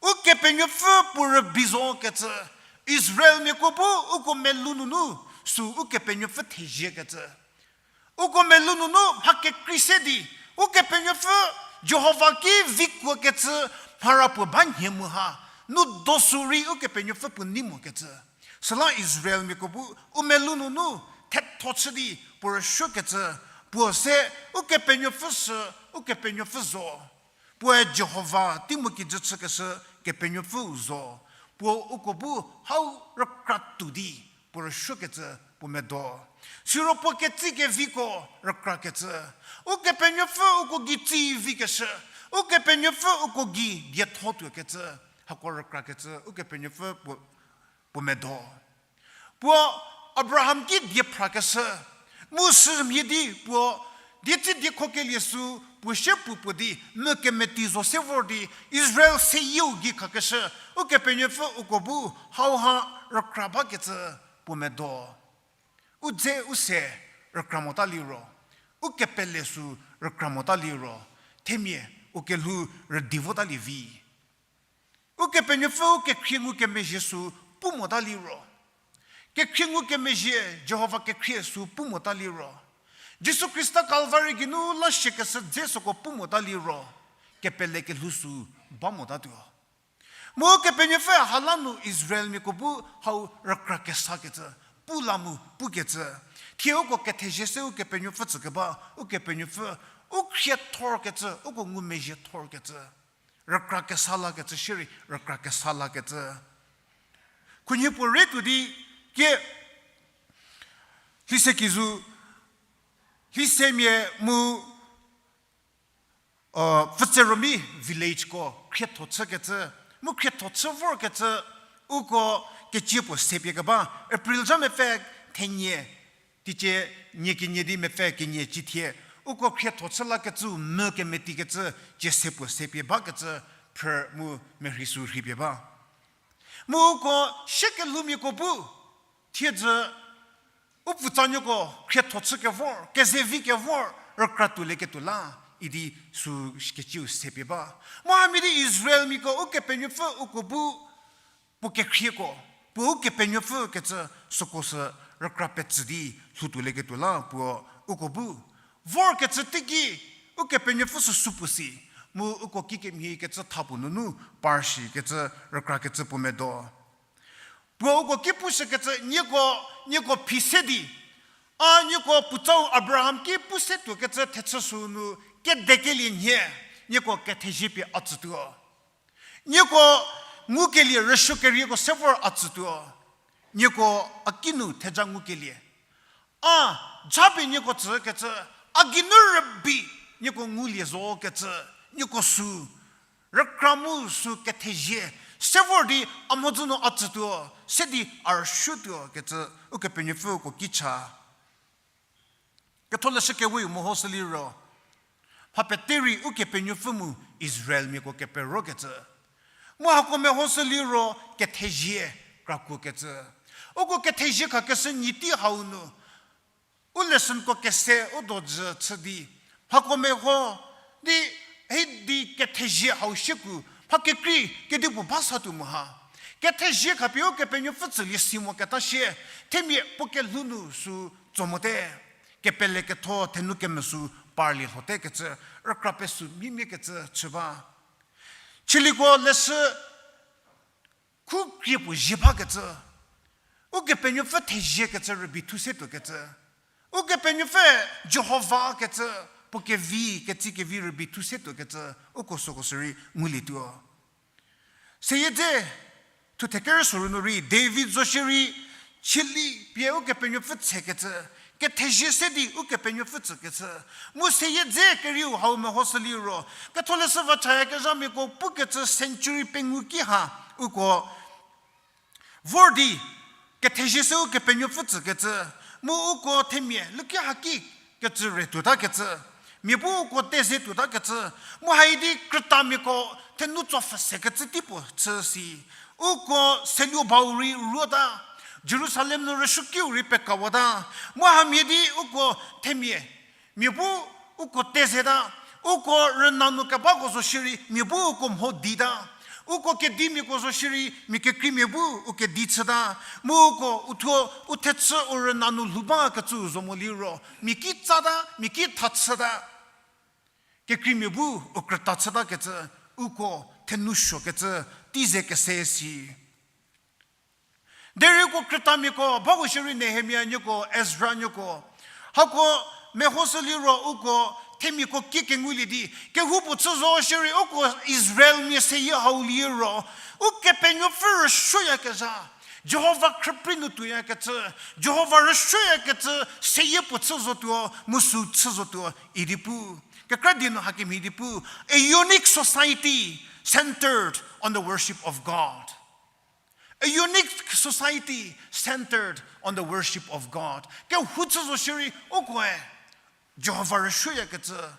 Ukepenuopfü puo rübei zokecü, Israelmiako bu uko melou nunu sü Ukepenuopfü theziekecü. Uko melou nunu mha kekrei se di, Ukepenuopfü Jihova ki vikuokecü mhara puo ba nhie mu ha, nu do sü rei Ukepenuopfü puo nei mokecü. Süla Israelmiako bu u melou nunu thetho chü di puo rüsuokecü, puo se Ukepenuopfü sü, Ukepenuopfü zo. Puoe Jihova tei mu kijü chükeshü Kepenuopfüu zo. Puo uko bu hau rükra tuo di puo rüsuokecü puo medo. Siro puo ketsie keviko rükrakecü, Ukepenuopfü uko gei tsie vikeshü, Ukepenuopfü uko gei dietho tuokecü, hako rükrakecü Ukepenuopfü puo, puo medo. Puo Abraham ki die phrakeshü, mu sümhie di puo dietsie diekhokelie sü puo sie puo puo di mu kemeti zo se vor di Israel seyieu gei khakeshü, Ukepenuopfü uko bu hauha rükra bakecü puo medo. U dze u se rükra mota liro, u kepele sü rükra mota liro, themia u kelhou rüdi votalie vi. Ukepenuopfü u kekhrie ngukemezhie sü pu mota liro, kekhrie ngukemezhie Jihova kekhrie sü pu mota liro, Jisu Khrista Kalvari geinu la shiekeshü dze süko pu mota liro, kepele kelhou sü ba motatuo. Mu Ukepenuopfü hala nu Israelmiako bu hau rükra kesakecü, pu la mu pukecü. Thie uko kethezie se Ukepenuopfü tsükeba, Ukepenuopfü u khriethorkecü, uko ngumezhiethorkecü. Rükra kesa lakecü shierei, rükra kesa lakecü. Khunhie puo re tuo di kie, lhise kizu, lhisemia mu, Pfütseromi villageko khrietho chükecü, mu khrietho chü vorkecü, uko kecie puo se pie keba, April zha mepfü thenie, teicie nie kenie di mepfü kenie cithie, uko khrietho chü lakecüu mu kemetikecü, cie se puo se pie bakecü, phrü mu merhei sü rhei pie ba. Mu uko siekelhoumiako bu, thiedzü, u pfutsanuoko khrietho chü kevor, kezevi kevor, rükra tuolieketuo la, idi sü kecieu se pie ba. Mu hamhie di Israelmiako Ukepenuopfü uko bu, puo kekhrieko, puo Ukepenuopfü kecü süko sü rükra petsü di lhou tuolieketuo la puo uko bu. Vorkecü teiki, Ukepenuopfü sü supuo si, mu uko kikemhie kecü tha puo nunu par shikecü rükrakecü puo medo. Puo uko ki pushükecü nieko, nieko phi se di, a nieko puotsau Abraham ki pu se tuokecü thechü sü nu kedekelie nhie, nieko kethezie pie a tsütuo. Nieko ngukelie rüsuo kerieko se vor a tsütuo. Nieko a kinu theja ngukelie, a japie nieko tsükecü, a geinu rübei nieko ngulie zokecü, nieko sü rükra mu sü kethezie se vor di a mhodzü nu a tsütuo, se di a rüsuotuo kecü Ukepenuopfü uko ki cha. Ketholeshü Keweu mehoshü liro, mha pete rei Ukepenuopfü mu Israelmiako keperokecü. Mu hako mehoshü liro kethezie krakuokecü. Uko kethezie khakeshü nyi tei hau nu, u lessonko kese u dojü chü di, mhako meho di, hei di kethezie hau shieku, mha kekrei kedipuo ba sa tuo mu ha. Kethezie khapie Ukepenuopfü tsülie si moketa shie, themia puo kelhou nu sü tso mote, kepele ketho thenu kemesü parlie lhote kecü, rükra pesü mimie kecü chü ba. Chiliko leshü khu krie puo zie bakecü, Ukepenuopfü theziekecü rübei thu se tuokecü, Ukepenuopfü Jihova kecü, puo kevi, ketsi kevi rübei thu se tuokecü, uko süko sürei ngulietuo. Seyie dze, thuthe kerü soru nu rei, David zo shierei, chülie pie Ukepenuopfü tsekecü, kethezie se di Ukepenuopfü tsükecü. Mu seyie dze kerieu hau mehoshü liro, Ketholeshü va chayakezhamiako pukecü century pengou ki ha, uko vor di, kethezie se Ukepenuopfü tsükecü, mu uko themia luki haki kecü re tuotakecü, mia bu uko teze tuotakecü, mu haidi krütamiako thenu tsopfhü sekecü tei puo chü si. Uko seluo bau rei ruota, Jerusalem nu rüsuokiu rei pekawata, mu hamhie di uko themia, mia bu uko tezeta, uko rüna nu kebako zo shierei, mia bu uko mho dita. Uko kedimiako zo shierei, mia kekreimia bu u kedi chüta. Mu uko uthuo u thechü u rüna nu lhou bakecü zo mo liro, mia ki tsata, mia ki tha chüta. Kekreimia bu u krüta chütakecü, uko thenu suokecü, tei ze kese si. Derei uko krütamiako, bako shierei Nehemia nuoko, Ezra nuoko. Hako mehoshü liro uko themiako ki kengulie di, kehoupuo chü zo shierei uko Israelmia seyie hau liro, Ukepenuopfü rüsuoyakezha, Jihova khrüprei nu tuoyakecü, Jihova rüsuoyakecü seyie puo chü zotuo, mu sü chü zotuo, idi pu. Kekra di nu hakemhie di pu, a unique society centered on the worship of God. A unique society centered on the worship of God. Kehou chü zo shierei ukoe Jihova rüsuoyakecü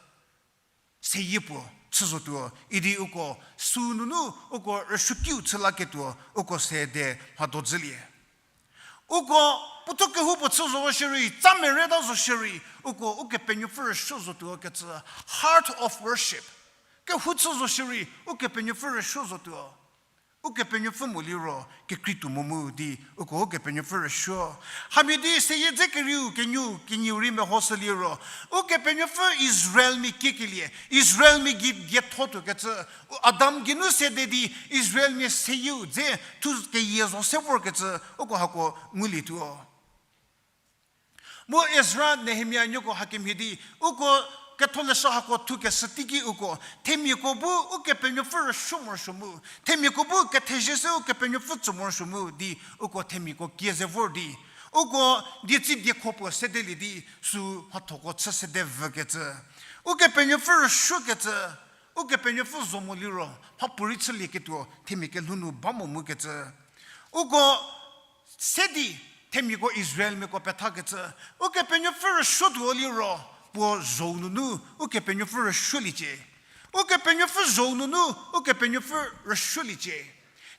seyie puo chü zotuo, idi uko sü nunu uko rüsuokiu chü laketuo uko sede mhado zhülie. Uko puothuo kehoupuo chü zo shierei, tsa mereta zo shierei, uko Ukepenuopfü rüsuo zotuo kecü, heart of worship. Kehou chü zo shierei, Ukepenuopfü rüsuo zotuo. Ukepenuopfü mo liro, kekreituo mo mu di, uko Ukepenuopfü rüsuo. Hamhie di seyie dze kerieu, kenieu, kenieu rei mehoshü liro, Ukepenuopfü Israelmia kiekelie, Israelmia gei dietho tuokecü, Adam geinu sede di Israelmia seyieu dze thu keyie zo se vorkecü, uko hako ngulietuo. Mu Ezra Nehemia nuoko hakemhie di, uko ketholeshü hako thukeshü teiki uko, themiako bu Ukepenuopfü rüsuo morosuo mu, themiako bu kethezie se Ukepenuopfü tsü morosuo mu di, uko themiako kie ze vor di, uko dietsi diekho puo sedelie di, sü mhathoko chü sede vükecü. Ukepenuopfü rüsuokecü, Ukepenuopfü zo mo liro, mhapuorei chülieketuo, themia kelhou nu ba mo mukecü. Uko se di, themiako Israelmiako pethakecü, Ukepenuopfü rüsuotuo liro, puo zhou nunu, Ukepenuopfü rüsuoliecie. Ukepenuopfü zhou nunu, Ukepenuopfü rüsuoliecie.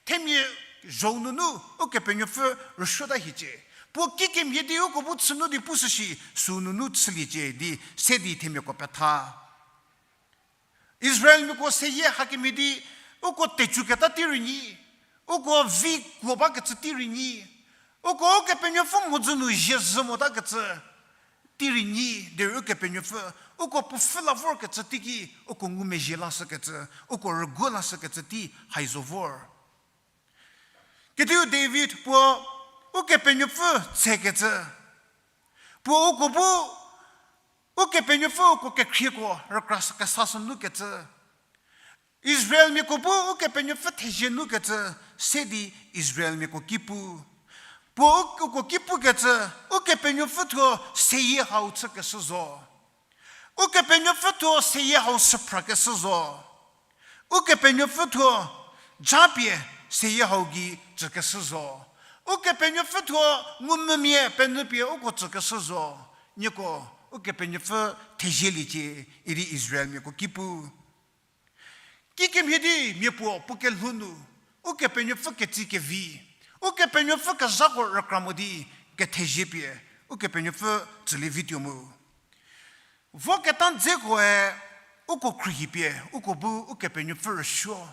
Themia zhou nunu, Ukepenuopfü rüsuota hiecie. Puo kikemhie di uko bu chünu di pushü shi, sü nunu chüliecie di, se di themiako petha. Israelmiako seyie hakemhie di, uko tecüketa tei rei nyi, uko vi kuo bakecü tei rei nyi, uko Ukepenuopfü mhodzü nu zie zhü motakecü tei rei nyi, derei Ukepenuopfü, uko puo pfhü la vorkecü teiki, uko ngumezhie lashükecü, uko rüguo lashükecü tei hai zo vor. Kediu David puo Ukepenuopfü tsekecü, puo uko bu Ukepenuopfü uko kekhrieko rükra kesashü nukecü, Israelmiako bu Ukepenuopfü thezie nukecü, se di Israelmiako ki pu. Puo u-, uko ki pukecü, Ukepenuopfü thuo seyie hau chükeshü zo. Ukepenuopfü thuo seyie hau süphrakeshü zo. Ukepenuopfü thuo japie seyie hau gei tsükeshü zo. Ukepenuopfü thuo ngumvümia penyü pie uko tsükeshü zo. Nieko, Ukepenuopfü thezieliecie, idi Israelmiako ki pu. Kikemhie di mia puo puo kelhou nu, Ukepenuopfü ketsi kevi, Ukepenuopfü kezhako rükra mo di kethezie pie, Ukepenuopfü tsülie vituo mu. Voketa dzekoe uko khruohi pie, uko bu Ukepenuopfü rüsuo,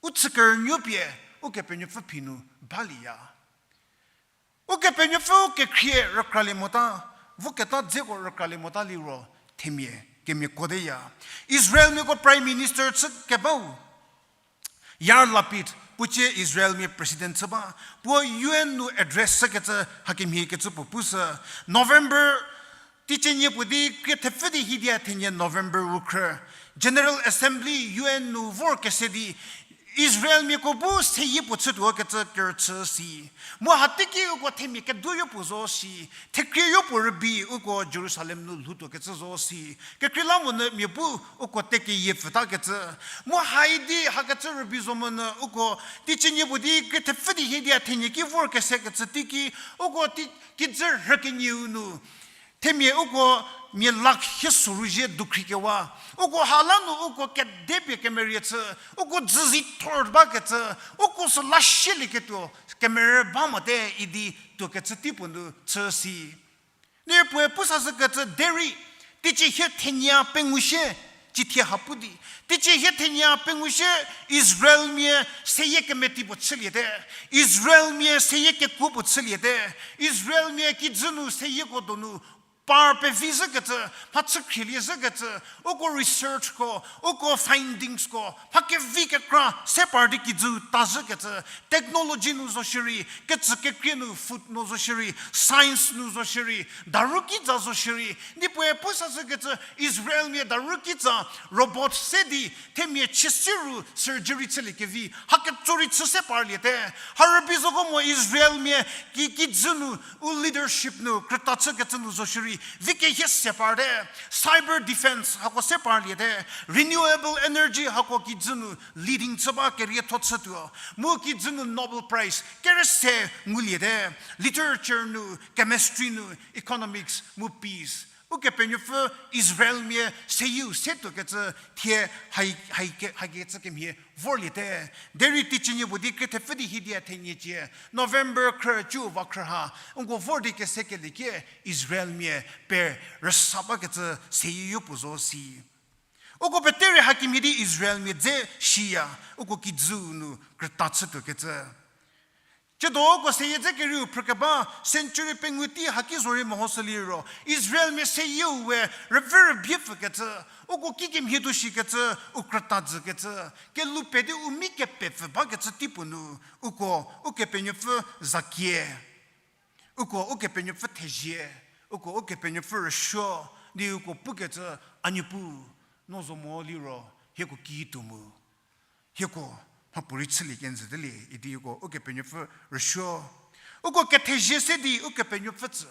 u chükerünuo pie, Ukepenuopfü phi nu balieya. Ukepenuopfü kekhrie rükralie mota, voketa dzeko rükralie mota liro themia kemiako teya. Israelmiako Prime Minister chü kebau Yair Lapid, puocie Israelmia President chü ba, puo U N nu address chükecü hakemhie kecü puo pushü. November Teicie nie puo di krie thepfü di hiedia thenie November ükhrü, General Assembly U N nu vor kese di Israelmiako bu seyie puo chütuo kecü kerüchü si. Mu hateiki uko themia keduoyo puo zo si, thekrie yopuo rübei uko Jerusalem nu lhoutuo kecü zo si. Kekreilamonyü mia bu uko tekeyie pfüta kecü. Mu haidi hakecü rübei zo monyü uko teicie nie puo di krie thepfü di hiedia thenie ki vor kese kecü teiki, uko tei, kijü rhükenieu nu themia uko mia lakh hie soru zie dukhri kewa. Uko hala nu uko kedepie kemerie chü, uko dzüzi thor ba kecü, uko sü la shielieketuo kemerü ba mote idi tuo kecü tei puo nu chü si. Niepuoe pu sashü kecü derei, teicie hie thenie pengou sie, cithie ha pu di, teicie hie thenie pengou sie Israelmia seyie kemeti puo chüliete, Israelmia seyie kekuo puo chüliete, Israelmia kijü nu seyieko donu par pevi zhükecü, mhachü khrielie zhükecü, uko researchko, uko findingsko mha kevi kekra se par di kijü ta zhükecü, technology nu zo shierei, kecü kekrie nu food nu zo shierei, science nu zo shierei, daru kitsa zo shierei, niepuoe pu sashü kecü Israelmia daru kitsa robot se di themia chie siru surgery chüliekevi haketso rei chü se parliete. Harübei zoko mo Israelmia ki, kijü nu, u leadership nu krüta chükecü nu zo shierei vi kehie se parte. Cyber defense hako se parliete. Renewable energy hako kijü nu leading chü ba kerietho chütuo. Mu kijü nu Nobel Prize kere se nguliete. Literature nu, chemistry nu, economics mu peace. Ukepenuopfü Israelmia seyieu se tuokecü thie hai, hai ke, hakecü kemhie vorliete. Derei teicie nie puo di krie thepfü di hiedia thenie cie, November khrü ciu va khrü ha, nko vor di kese kelie kie Israelmia pe rüsa bakecü seyie yopuo zo si. Uko pete rei hakemhie di Israelmia dze shiya, uko kijüu nu krüta chütuokecü. Tsiedo uko seyie dze kerieu phrükeba century pengou tei haki zorei mehoshü liro, Israelmia seyieu we rüvü rübie pfükecü, uko kikemhie tuo shikecü, u krüta jükecü, kelhou pie di u mi kepepfü bakecü teipuo nu, uko Ukepenuopfü zakie, uko Ukepenuopfü thezie, uko Ukepenuopfü rüsuo, di uko pukecü, A Niepuu, no zo mo liro hieko kituo mu, hieko mhapuorei chülie kenjütelie idi uko Ukepenuopfü rüsuo. Uko kethezie se di Ukepenuopfü tsü,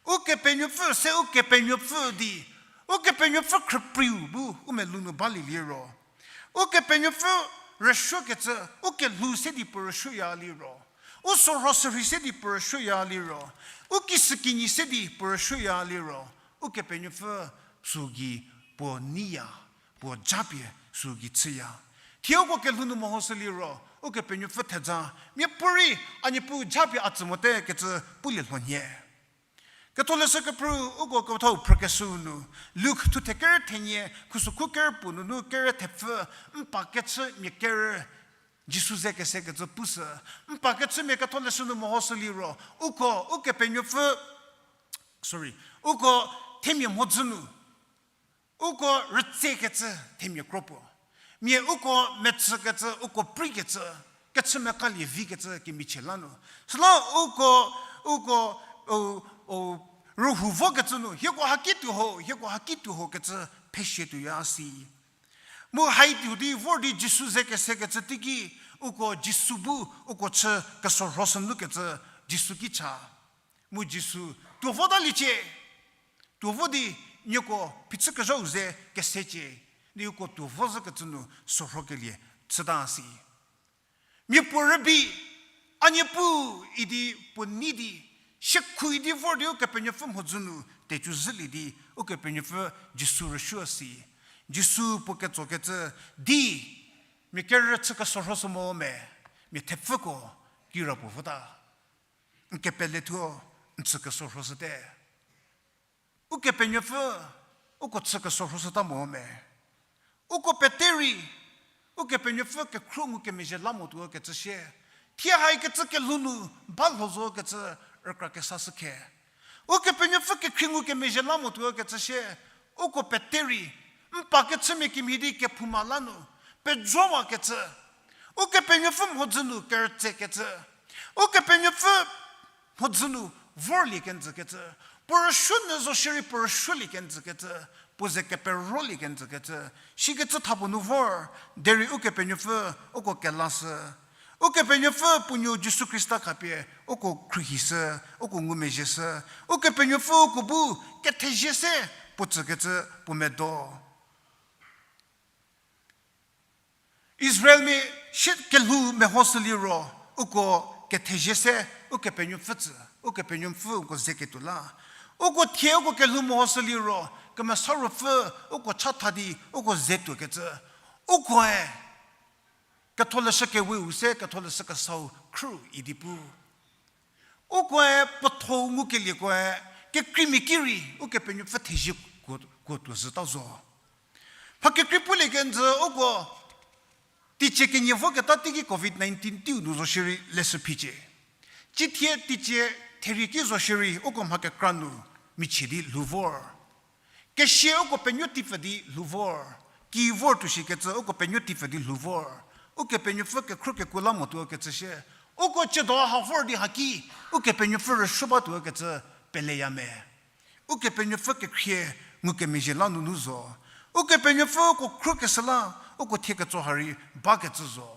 Ukepenuopfü se Ukepenuopfü di, Ukepenuopfü khrüpriu bu u melou nu balie liro, Ukepenuopfü rüsuokecü, u kelhou se di puo rüsuoya liro, u sorho sürhei se di puo rüsuoya liro, u kisükinyi se di puo rüsuoya liro, Ukepenuopfü süu gei puo neiya, puo japie süu gei chüya. Thie uko kelhou nu mehoshü liro, Ukepenuopfü theja, miapuorei A Niepuu japie a tsü mote kecü pulie lho nhie. Ketholeshü kepru uko kethau phrükeshüu nu, Luk thuthe kerü thenie, khusokhu kerü puo nunu kerü thepfü, n pa kechü mia kerü, Jisu ze kesekecü pushü, n pa kechümia ketholeshü nu mehoshü liro, uko, Ukepenuopfü, sorry, uko themia mhodzü nu, uko rütsekecü themia kro puo. Mia uko metsükecü, uko preikecü, kechü mekalie vikecü kemichie la nu. Süla uko, uko, o, o, rühou vokecü nu, hieko haki tuo ho, hieko haki tuo ho kecü pheshie tuoya si. Mu hai tuo di vor di Jisu ze kesekecü teiki, uko Jisu bu, uko chü kesorhoshü nukecü Jisu ki cha. Mu Jisu tuo votaliecie. Tuo vo di nieko phichü kezhau ze kesecie. Di uko tuo vo zhükecü nu sorhokelie chüta si. Mia puo rübei, A Niepuu idi puo nei di, siekhu idi vor di Ukepenuopfü mhodzü nu tecü zhülie di, Ukepenuopfü Jisu rüsuo si. Jisu puo ketsokecü di, mia kerü chü kesorhoshü mo me, mia thepfüko kira puo vota. N kepelethuo, n chü kesorhoshüte. Ukepenuopfü, uko chü kesorhoshüta mo me. Uko pete rei, Ukepenuopfü kekhruo ngukemezhie la motuo kecü sie. Thie haikecü kelhou nu ba lho zo kecü rükra kesashü khe. Ukepenuopfü kekhrie ngukemezhie la motuo kecü sie. Uko pete rei, n pa kechümia kemhie di kephouma la nu, pejowakecü. Ukepenuopfü mhodzü nu kerütsekecü. Ukepenuopfü mhodzü nu vorlie kenjükecü. Puo rüsuo nyü zo shierei puo rüsuolie kenjü kecü, puo ze keperollie kenjü kecü, shikecü thapuo nu vor, derei Ukepenuopfü uko kelashü. Ukepenuopfü puo nuo Jisu Khrista khapie uko khruohishü, uko ngumezhieshü. Ukepenuopfü uko bu kethezie se puo tsükecü puo medo. Israelmia sie kelhou mehoshü liro, uko kethezie se Ukepenuopfü tsü, Ukepenuopfü uko ze ketuo la. Uko thie uko kelhou mehoshü liro, Kemesa Ruopfü uko chatha di uko ze tuokecü. Ukoe Ketholeshü Keweu se Ketholeshü Kesau khrü idi pu. Ukoe puotho ngukelieko, kekreimia ki rei Ukepenuopfü thezie kuo, kuo tuo zhüta zo. Mha kekrei pulie kenjü uko teicie kenie voketa teiki covid nineteen teiu nu zo shierei leshü phicie. Cithie teicie therie ki zo shierei uko mha kekra nu michie di lhou vor. Kesia uko penuo tipfü di lhou vor. Ki vor tuo shikecü uko penuo tipfü di lhou vor. Ukepenuopfü kekhruo kekuo la motuo kecü shie. Uko ciedo ha vor di haki, Ukepenuopfü rüsuo batuo kecü peleya me. Ukepenuopfü kekhrie ngukemezhie la nunu zo. Ukepenuopfü uko khruokeshü la, uko thie ketso ha rei bakecü zo.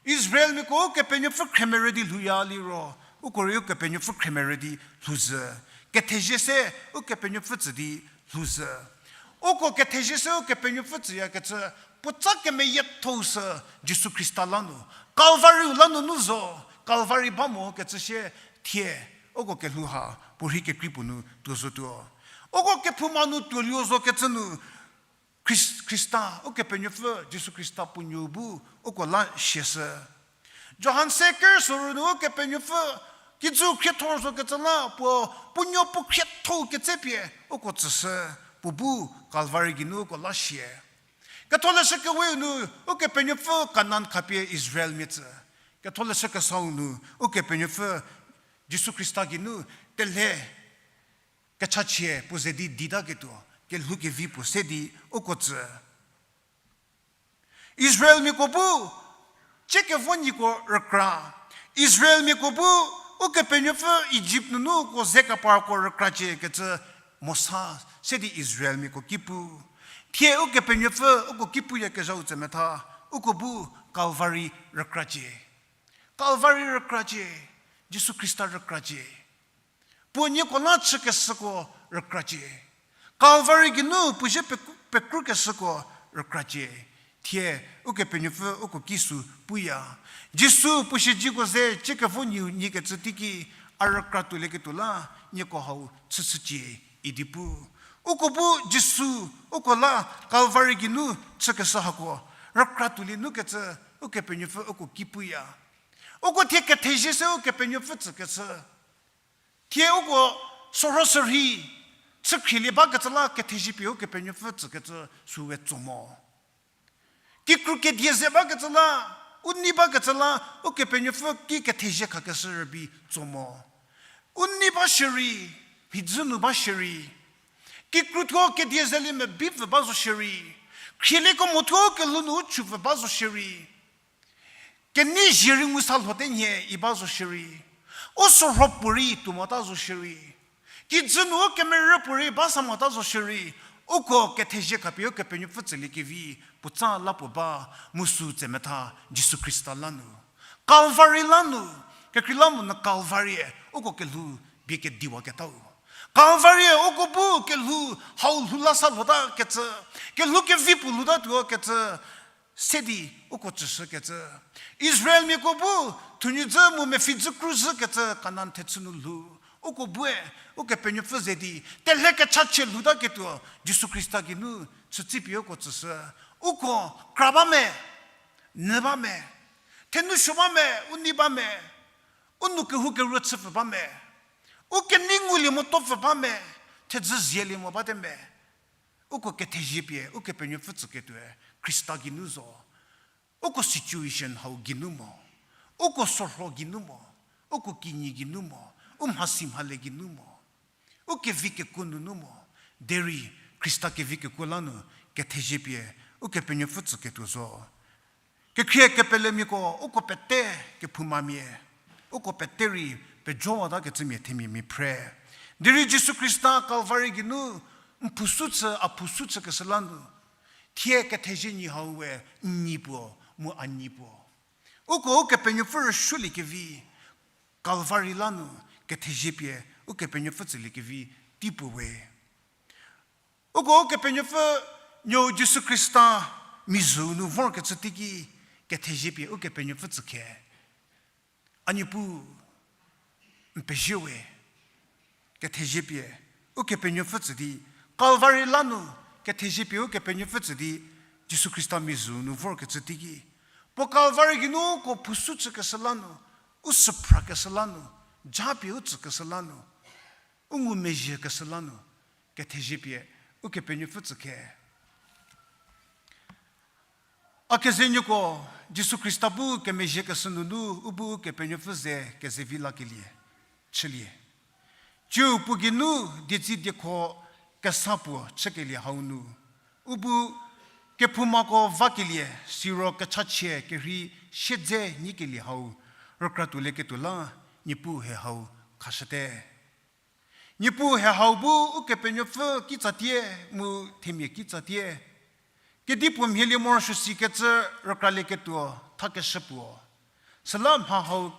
Israelmiako Ukepenuopfü khremerü di lhouya liro, uko rei Ukepenuopfü khremerü di lhouzhü. Kethezie se Ukepenuopfü tsü di lhouzhü. Uko kethezie se Ukepenuopfü tsüyakecü, puotsa kemeyiethou sü Jisu Khrista la nu, Kalvariu la nunu zo, Kalvari ba mo kecü sie thie, uko kelhou ha, puorhi kekrei puo nu tuo zotuo. Uko kephouma nu tuoluo zokecü nu, Khris-, Khrista, Ukepenuopfü, Jisu Khrista puo nuo bu, uko la siashü. Johan se ker soru nu Ukepenuopfü, kijü khriethor zokecü la puo, puo nuo puo khriethou ketsepie, uko tsüshü, puo bu Kalvari geinu uko la sie. Ketholeshü Keweu nu, Ukepenuopfü Kanan khapie Israelmia tsü. Ketholeshü Kesau nu, Ukepenuopfü Jisu Khrista geinu, telhe kechachie puo ze di ditaketuo, kelhou kevi puo se di uko tsü. Israelmiako bu, tsie kevo nyiko rükra. Israelmiako bu, Ukepenuopfü Ijipt nunu uko ze keparko rükracie kecü Mosa se di Israelmiako ki pu. Thie Ukepenuopfü uko ki puyakezhau tsemetha, uko bu Kalvari rükracie. Kalvari rükracie, Jisu Khrista rükracie. Puo nieko la chükeshüko rükracie. Kalvari geinu puo zie pekru-, pekrukeshüko rükracie. Thie Ukepenuopfü uko ki sü puya. Jisu puo siedzeko ze tsie kevo nyiu nyikecü teiki a rükra tuolieketuo la nieko hau chüchücie idi pu. Uko bu Jisu uko la Kalvari geinu chükeshü hako rükra tuolie nukecü Ukepenuopfü uko ki puya. Uko thie kethezie se Ukepenuopfü tsükecü. Thie uko sorho sürhei chükhrielie bakecü la kethezie pie Ukepenuopfü tsükecü süwe tso mo. Kikru kedie ze bakecü la, u nei bakecü la, Ukepenuopfü ki kethezie khakeshü rübei tso mo. U nei ba shierei, mhidzü nu ba shierei. Kikru thuo kedie zelie mebipfü ba zo shierei. Khrielieko mo thuo kelhou nu u chupfü ba zo shierei. Kenei zie rei ngu sa lhote nhie i ba zo shierei. U sorho puorei tuo mota zo shierei. Kijü nu u kemerü puorei ba sa mota zo shierei. Uko kethezie khapie Ukepenuopfü tsüliekevi puotsa la puo ba mu sü tsemetha Jisu Khrista la nu. Kalvari la nu, kekreilamonyü Kalvari-e uko kelhou bie kediwaketau. Kalvari-e uko bu kelhou hau lhou la sa lhota kecü, kelhou kevi puo lhoutatuo kecü, se di uko tsüshükecü. Israelmiako bu thunyüdzü mu mepfhüdzü kruzhükecü Kanan thechü nu lhou. Uko bue, Ukepenuopfü ze di, telhe kechachie lhoutaketuo, Jisu Khrista geinu chütsipie uko tsüshü. Uko kra ba me, nyü ba me, thenou suo ba me, u nei ba me, u nou kehoukeruo chüpfü ba me, u kenei ngulie motopfü ba me, thedzü zielie mo bate me. Uko kethezie pie Ukepenuopfü tsüketuoe Khrista geinu zo. Uko situation hau geinu mo. Uko sorho geinu mo. Uko kinyi geinu mo. U mhasi mhale geinu mo. U kevi kekuo nunu mo. Derei Khrista kevi kekuo la nu kethezie pie Ukepenuopfü tsüketuo zo. Kekhrie kepelemiako, uko pete kephoumamia, uko pete rei pejowata kecümia themia mia phre. Derei Jisu Khrista Kalvari geinu n phusu chü, a phusu chükeshü la nu, thie kethezie nyi hau we n nyi puo, mu a nyi puo. Uko Ukepenuopfü rüsuoliekevi, Kalvari la nu kethezie pie Ukepenuopfü tsüliekevi tei puo we. Uko Ukepenuopfü Nuou Jisu Khrista mizhü nu vorkecü teiki kethezie pie Ukepenuopfü tsü khe. A Niepuu, n pezie we, kethezie pie Ukepenuopfü tsü di, Kalvari la nu kethezie pie Ukepenuopfü tsü di, Jisu Khrista mizhü nu vorkecü teiki. Puo Kalvari geinu uko phusu chükeshü la nu, u süphrakeshü la nu, japie u tsükeshü la nu, u ngumezhiekeshü la nu, kethezie pie Ukepenuopfü tsü khe. A kezenuoko, Jisu Khrista bu kemezhiekeshü nunu u bu Ukepenuopfü ze kezevi lakelie chülie. Tsiu puo geinu dietsi diekho kesa puo chükelie hau nu, u bu kephoumako vakelie, siro kechachie kerhei siedze nyikelie hau, rükra tuolieketuo la, Niepuu he hau khashüte. Niepuu he hau bu Ukepenuopfü kitsatie, mu themia kitsatie. Kedipuo mhielie morosuo sikecü rükralieketuo thakeshü puo. Süla mha hau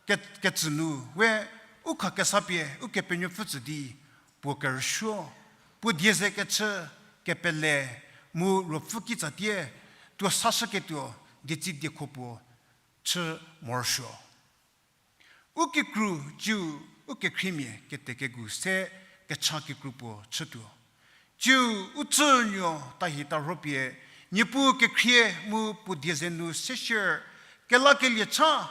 ke-, ketsü nu we u khakesa pie Ukepenuopfü tsü di puo kerüsuo, puo die ze kechü, kepele, mu ruopfü kitsatie, tuo sashüketuo dietsi diekho puo chü morosuo. U kikru tsiu u kekhriemia ketekegu se kecha kikru puo chütuo. Tsiu u tsünuo tahi tarhopie, Niepuu kekhrie mu puo die ze nu seshie, kelakelie cha,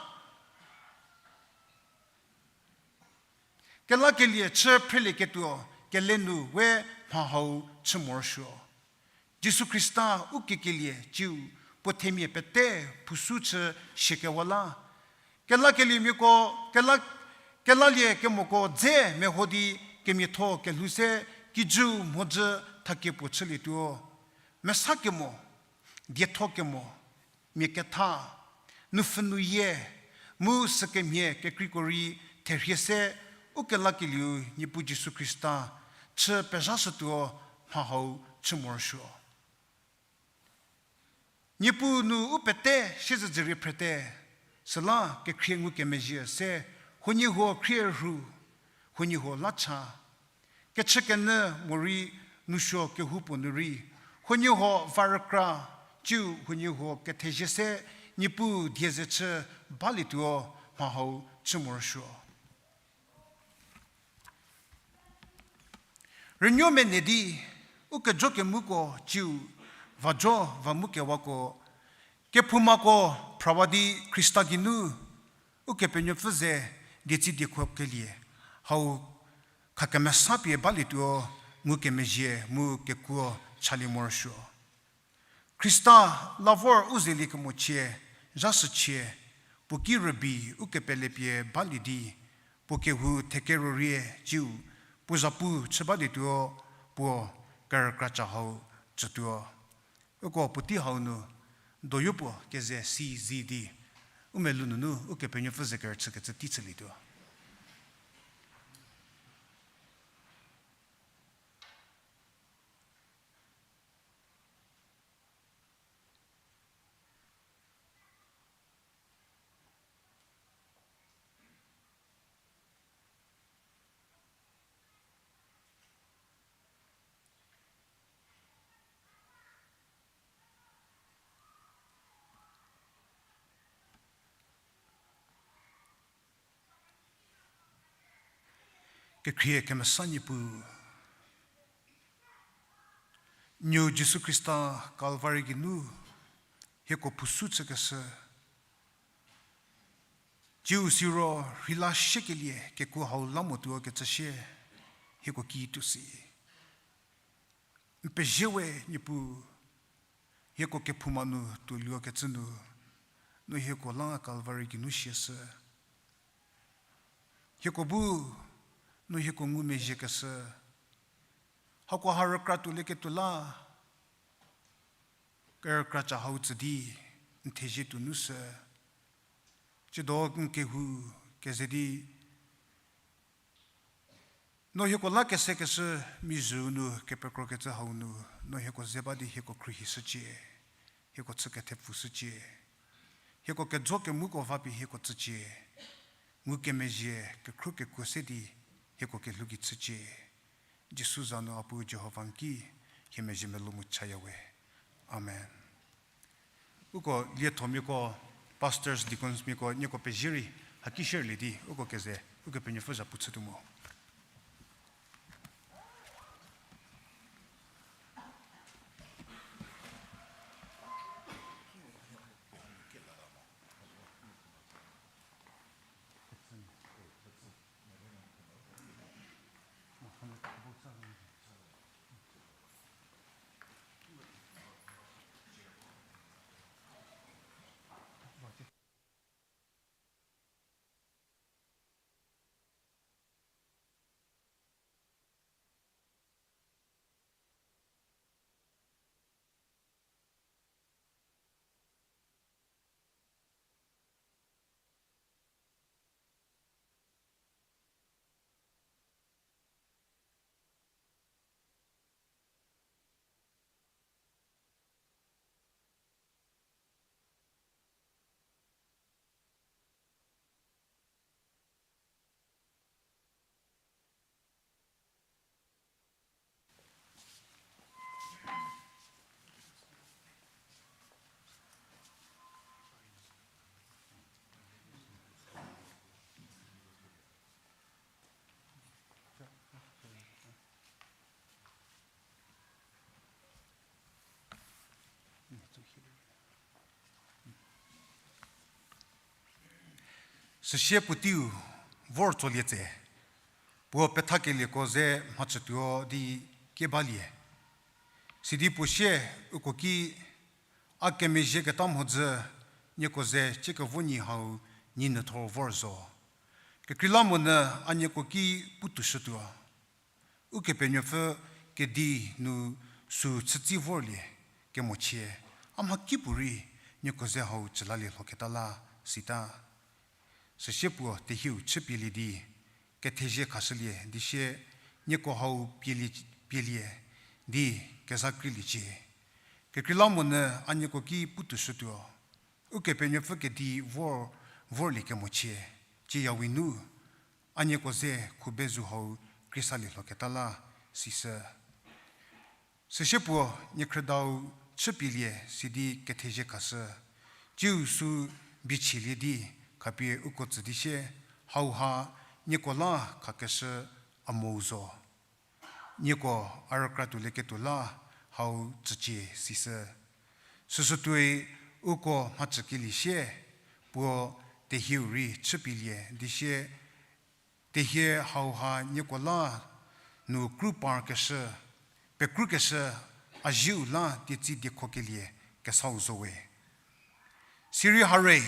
kelakelie chü phrelieketuo, kele nu we mha hau chü morosuo. Jisu Khrista u kekelie tsiu puo themia pete phusu chü shiekewa la, kelakeliemiako, kela-, kelalie kemoko dze meho di kemiatho kelhou se kijü mhodzü thakie puo chülietuo. Mesa kemo, dietho kemo, mia ketha, nupfhü nuyie, mu sükemhie kekreiko rei therhie se, u kelakelieu Niepuu Jisu Khrista chü pezhashütuo mha hau chü morosuo. Niepuu nu u pete siezedzürie phrete, süla kekhrie ngukemezhie se, huoniehuo khrie rhu, huoniehuo la cha, kechükenyü morei nousuo kehoupuo nu rei, huoniehuo va rükra, tsiu huoniehuo kethezie se, Niepuu die ze chü balietuo mha hau chü morosuo. Rünuo mene di, u kejo kemuko tsiu, vajo va mu kewako, kephoumako phrawa di Khrista geinu, Ukepenuopfü ze dietsi diekho kelie, hau khakemesa pie balietuo ngukemezhie mu kekuo chalie morosuo. Khrista la vor u zelie kemochie, zhashüchie, puo ki rübei u kepele pie balie di, puo kehou thekerorie tsiu, puo zhapu chü balietuo, puo kerükra cha hau tsütuo. Uko puotei hau nu, doyo puo keze si zi di, u melou nunu Ukepenuopfü ze kerüchükecü tei chülietuo. Kekhrie kemesa Niepuu, Nuou Jisu Khrista Kalvari geinu hieko phusu chükeshü, tsiu siro rheila shiekelie kekuo hau la motuo kecü sie hieko ki tuo si. N pezie we Niepuu, hieko kephouma nu tuoluo kecü nu, no hieko la Kalvari geinu siashü. Hieko bu, no hieko ngumezhiekeshü. Hakoha rükra tuolieketuo la, kerükra cha hau tsü di, n thezie tuo nu sü. Tsiedo n kehou keze di, No hieko la kesekeshü mizhü nu kepekrokecü hau nu, no hieko ze ba di hieko khruohishücie, hieko chü kethepfushücie, hieko kejo kemuko va pie hieko tsücie, ngukemezhie kekhruo kekuo se di hieko kelhou gei chücie. Jisu za nu a Pu Jihova n ki hie mezhie melou mu chayawe. Amen. Uko liethomiako, pastors, deaconsmiako, nieko pezie rei, haki shierlie di uko keze Ukepenuopfü za pu chütuo mo. Süsie puoteiu vor tsolie tse, puo pethakelieko ze mhachütuo di kie balie. Sidi puo sie uko ki, a kemezhie keta mhodzü nieko ze ciekevonyi hau nyi nyüthor vor zo. Kekreilamonyü a nieko ki putuoshütuo. Ukepenuopfü kedi nu sü chütsi vorlie kemochie, a mhakipuorei nieko ze hau cülalie lhoketa la sita. Süsie puo tehieu chüpielie di, kethezie khashülie di sie, nieko hau pielie, pielie di kezha kreiliecie. Kekreilamonyü a nieko ki putuoshütuo. Ukepenuopfü kedi vor, vorlie kemochie, ciyawi nu, a nieko ze khubezu hau kreisalie lhoketa la sisü. Süsie puo niekhrüdau chüpielie sidi kethezie khashü, tsiu sü bichielie di khapie uko tsü di sie, hauha nieko la khakeshü a mou zo. Nieko a rükra tuolieketuo la hau tsücie sisü. Süsütuoi uko mhachükelie sie, puo tehieu rei chüpielie di sie, tehie hauha nieko la nu kru parkeshü, pekrukeshü, a zieu la dietsi diekhokelie kesau zo we. Sirei hare,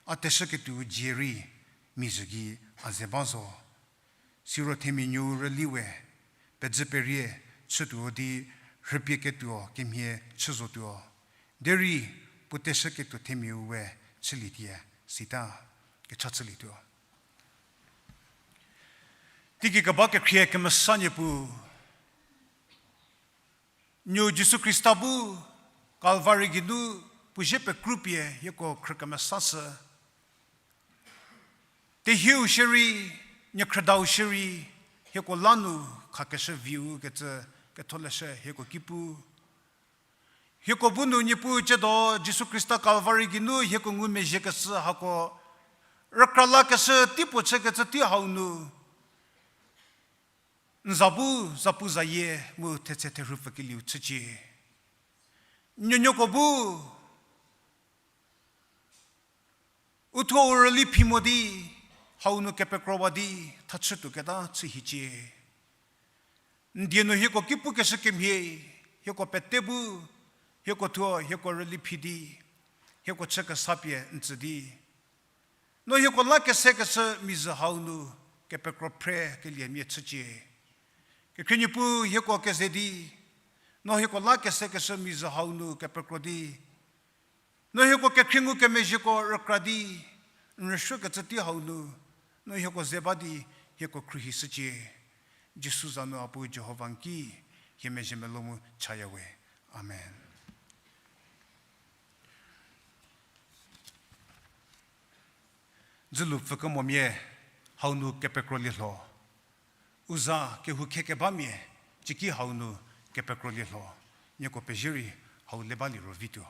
a teshüketuo dzie rei mizhü gei a ze ba zo. Siro themia nuou rüli we, pezhü perie chütuo di rhüpie ketuo kemhie chü zotuo. Derei puo teshüketuo themiau we chülietie sita, kecha chülietuo. Teigei keba kekhrie kemesa Niepuu, nuou Jisu Khrista bu Kalvari geinu puo zie pekrupie hieko khrü kemesashü. Tehieu shierei, niekhrüdau shierei, hieko la nu khakeshü viu kecü ketholeshü hieko ki pu. Hieko bu nu Niepuu tsiedo Jisu Khrista Kalvari geinu hieko ngumezhiekeshü hako rükra lakeshü tei puo chükecü tei hau nu n za bu zapuzayie mu thetse therhu pfükelieu chücie. Nuonuoko bu u thuo u rüli phi mo di, hau nu kepekrowa di, thachütuoketa chü hiecie. N die nu hieko ki pukeshü kemhie, hieko pete bu, hieko thuo hieko rüli phi di, hieko chü kesa pie n tsü di, no hieko la kesekeshü mizhü hau nu kepekro phre keliemia chücie. Kekhrie Niepuu hieko keze di, no hieko la kesekeshü mizhü hau nu kepekro di, no hieko kekhrie ngukemezhieko rükra di, n rüsuokecü tei hau nu, no hieko ze ba di, hieko khruohishücie. Jisu za nu a Pu Jihova n ki, hie mezhie melou mu chaya we. Amen. Dzülu pfükemomia, hau nu kepekrolie lho. U za kehou khekebamia, ciki hau nu kepekrolie lho. Nieko pezie rei hau le baliro vituo.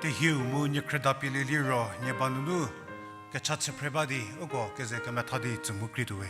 Tehiu mu niekhrüda pielie liro nie ba nunu kecha chüphre ba di uko keze kemetha di tsü mu krituowe.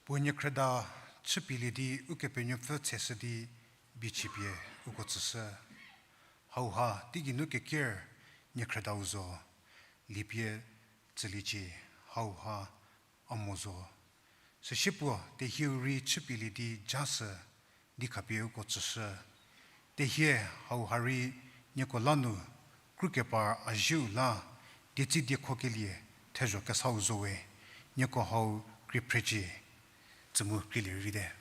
Puo niekhrüda chüpielie di Ukepenuopfü tseshü di bichipie uko tsüshü. Hauha teigeinu keker niekhrüdau zo, liepie tsüliecie, hauha a mo zo. Süsie puo tehieu rei chüpielie di jashü di khapie uko tsüshü. Tehie hauha rei nieko la nu krukepar a zieu la dietsi diekhokelie thezho kesau zo we, nieko hau krie phrecie, tsü mu krielie rei vite.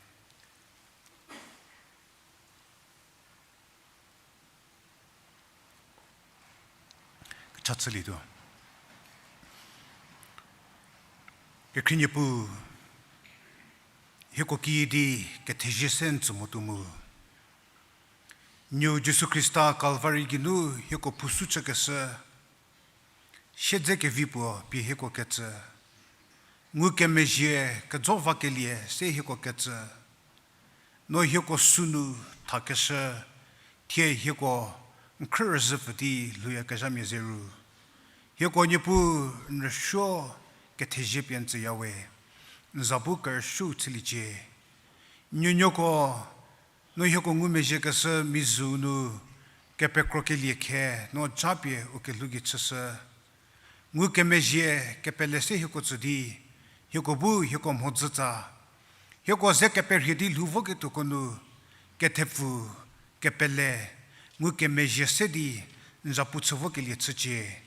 Kechatsülietuo. Kekhrie Niepuu, hieko kiüdi kethezie se n tsü motuo mu. Nuou Jisu Khrista Kalvari geinu hieko phusu chükeshü, siedze kevi puo pie hieko kecü, ngukemezhie kejo vakelie se hieko kecü, no hieko sünu thakeshü, thie hieko n khrü rüzhüpfü di lhouyakezhamia ze ru. Hieko Niepuu n rüsuo kethezie pie n tsüya we, n za bu kerüsuo chüliecie. Nuonuoko, no hieko ngumezhiekeshü mizhü nu kepekrokelie khe no japie u kelhou gei chüshü. Ngukemezhie kepele se hieko tsü di, hieko bu hieko mhodzütsa, hieko ze keperhie di lhou voketuoko nu, kethepfu, kepele, ngukemezhie se di n zapu chü vokelie chücie.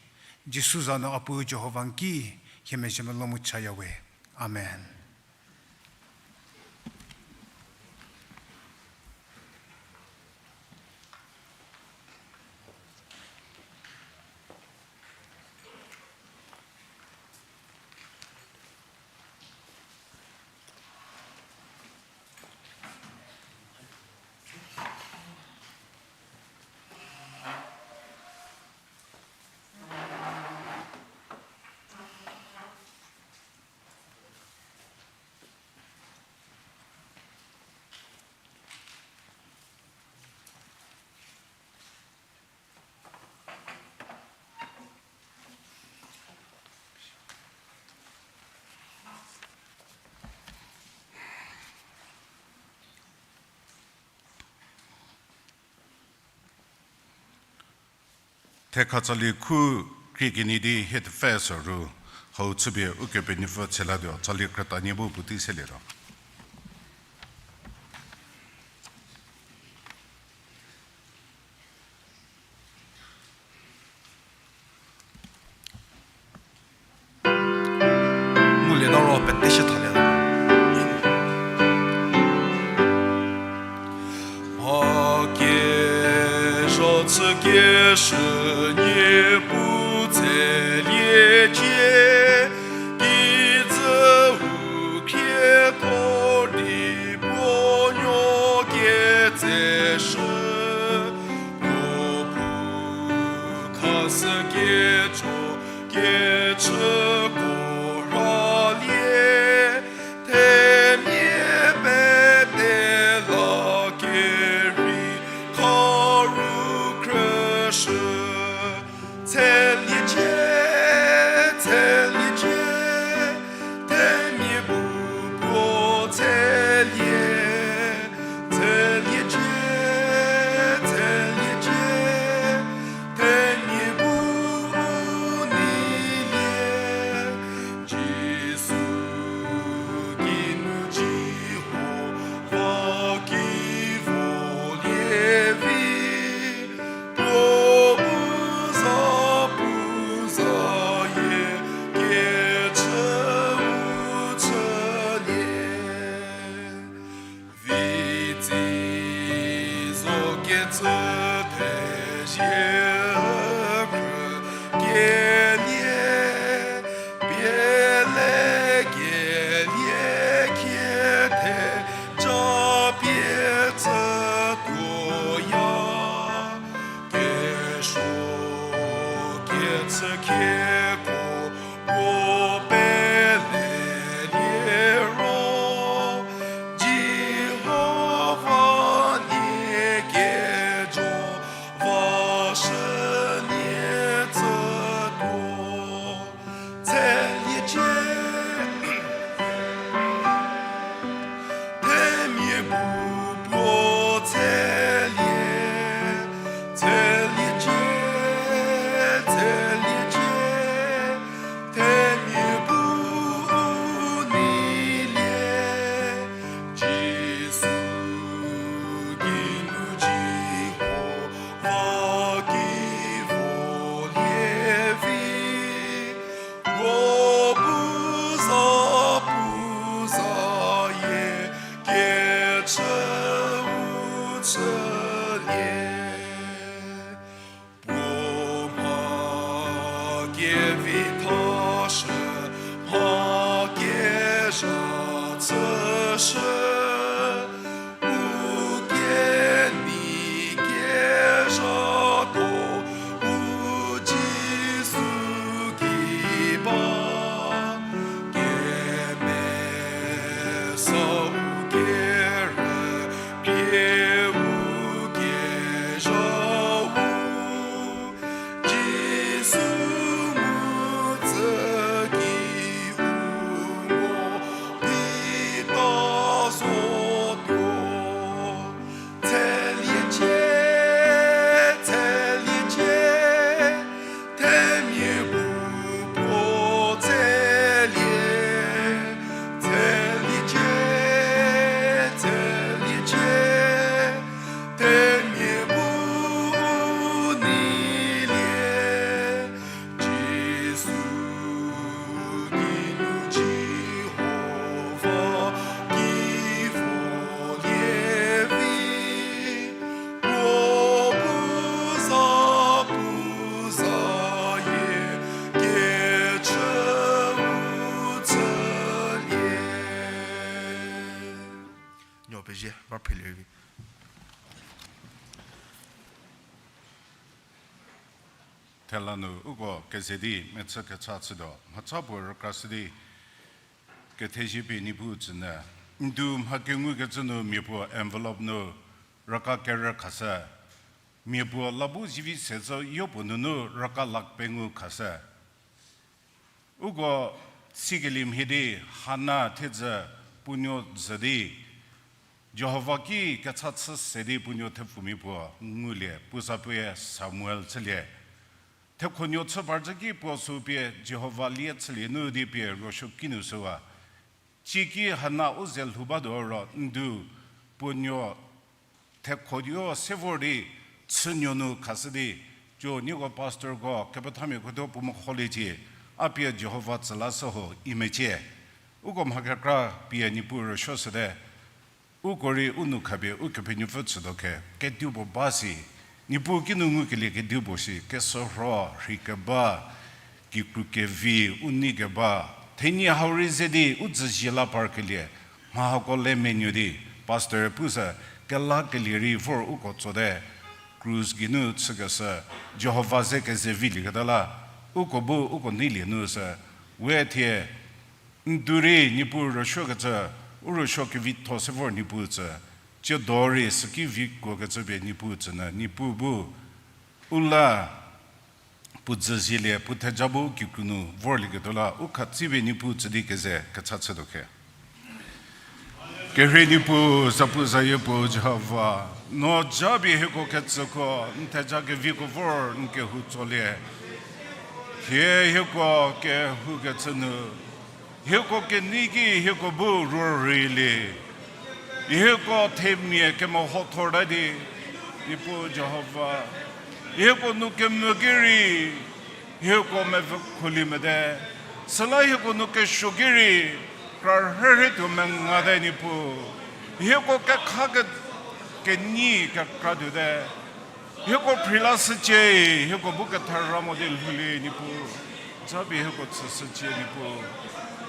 Jisu za nu a Pu Jihova n ki hie mezhie melou mu chaya we. Amen. Thekha tsali khu krie kenyi di hie tepfü sü ru, hau chüpie Ukepenuopfü tshelatuo, tsali krütanie bu puotei selietuo. Ngulieta ro pete shie thalie. Mha kezha chükeshü Niepuu tseliecie, kijüu khriethor di puo nuo ketseshü, puo pu khashüketuo kechüko ralie, themia pete la kerhei kharu khrüshü. Tseliecie, tseliecie, themia bu puo tselie. Tseliecie, tseliecie, themia bu u neilie. Jisu geinu Jihova ki volie vi, puo bu za pu zayie kechüu chülie. Vitsi zo kecü thezie khrü kelie, pie le kelie khe theja pie tsütuoya. Kesuo kecü kheko puo pelelie ro, Jihova nie kejo vashü nie tsütuo. Tseliecie. u kenei kezha tuo, u Jisu ki ba, kemesa u kerhei pie u kezha u, Jisu mu tsü ki u mo pi ta zotuo. Tseliecie, tseliecie, themia bu puo tselie. Tseliecie, tseliecie, themia bu u neilie. Jisu kinu Jihova ki volie vi, puo bu za pu zayie kechü u tsülie. Nuo pezie, va phrelie vi. Thela nu uko keze di mechü kecha chütuo, mhacha puo rükrashü di kethezie pie Niepuu tsünyü, ndu mha kengukecü nu mia puo envelope nu raka kerü khashü, mia puo la bu zivi se zo yopuo nunu raka lakh pengou khashü. Uko sikelie mhie di Hana thiedzü puo nuo zhü di, Jihova ki kecha chü se di puo nuo thepfumia puo ngulie, puo za pie Samuel chülie. Thekhonuo chü par zhü ki puo sü pie Jihova lie chülie nu di pie ruosuo kinu shüwa. Cieki Hana u ze lhou batuo ro ndu puo nuo thekhonuo se vor di chünuo nu khashü di, jo nieko pastorko kepethamiako thuo puo meholie cie, a pie Jihova tsü lashü ho image. Uko mha kekra pie Niepuu rüsuo shüte. Uko rei u nou khapie Ukepenuopfü chütuo khe, kedipuo ba si. Niepuu kinu ngukelie kedipuo si, kesürho, rhei keba, kikru kevi, u nei keba. Thenyi hau rei ze di u dzüzie la parkelie, mha hako le menuo di, pastor pushü, kelakelie rei vor uko tsote, krus geinu chükeshü, Jihova ze keze vilieketa la, uko bu uko neilie nu sü, we thie, ndu rei Niepuu rüsuokecü, u rüsuo kevitho se vor Niepuu tsü, tsiedo rei süki vikuokecü pie Niepuu tsünyü, Niepuu bu, u la, puo dzüzielie, puo theja bu kikru nu vorlieketuo la, u khatsipie Niepuu tsü di keze kecha chütuo khe. Kerhei Niepuu, zapu zayie puo Jihova, no japie hieko ketsüko, n theja keviko vor n kehou tsolie. Thie hieko kehoukecü nu, hieko kenei ki hieko bu rorielie. Hieko themia kemehothorta di, Niepuu Jihova, hieko nu kemvü ki rei, hieko mevü khuli mete, süla hieko nu kesuo ki rei, kra rhürhei tuo mengate Niepuu, hieko kekha ke, kenyi kekra tuote, hieko phrila shücie, hieko bu kethara mo di lhoulie Niepuu, japie hieko tsüshücie Niepuu.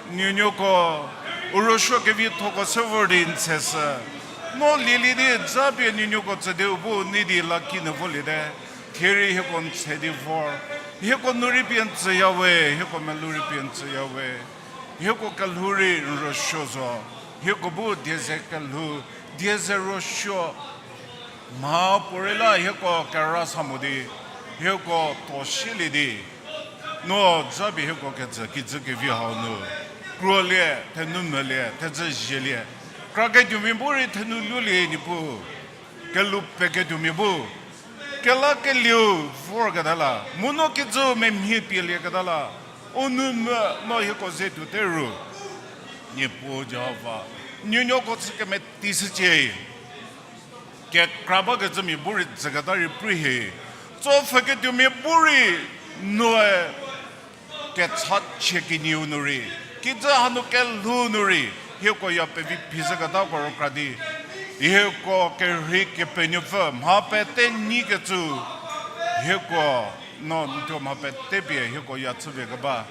Nuonuoko, u rüsuo kevithoko se vor di n tseshü. No lielie di japie nuonuoko tsü di u bu nei di laki nu voliete. Thie rei hieko n tshe di vor. Hieko nu rei pie n tsüya we, hieko melou rei pie n tsüya we. Hieko kelhou rei n rüsuo zo. Hieko bu dieze kelhou, dieze rüsuo. Mha puorei la hieko kera sa mo di, hieko tuo silie di. No japie hieko ketsü kijü kevi hau nu, kruolie, thenu melie, thedzü zielie. Kraketuomia bu rei thenu lulie Niepuu. Kelhou peketuomia bu, kelakelieu vorketa la, mu no kijü memhie pielieketa la, u nou me no hieko ze tuote ru. Niepuu Jihova, nuonuoko chü kemeteishücie. Kekra bakecümia bu rei dzüketa rei prei hie. Tsopfhüketuomia bu rei noe kechachie kenieu nu rei, kijü hanu kelhou nu rei, hieko ya pevi phizhüketako rükra di, hieko kerhei Kepenuopfü mha pete nyikecü, hieko no n thuo mha pete pie hieko ya chüpie keba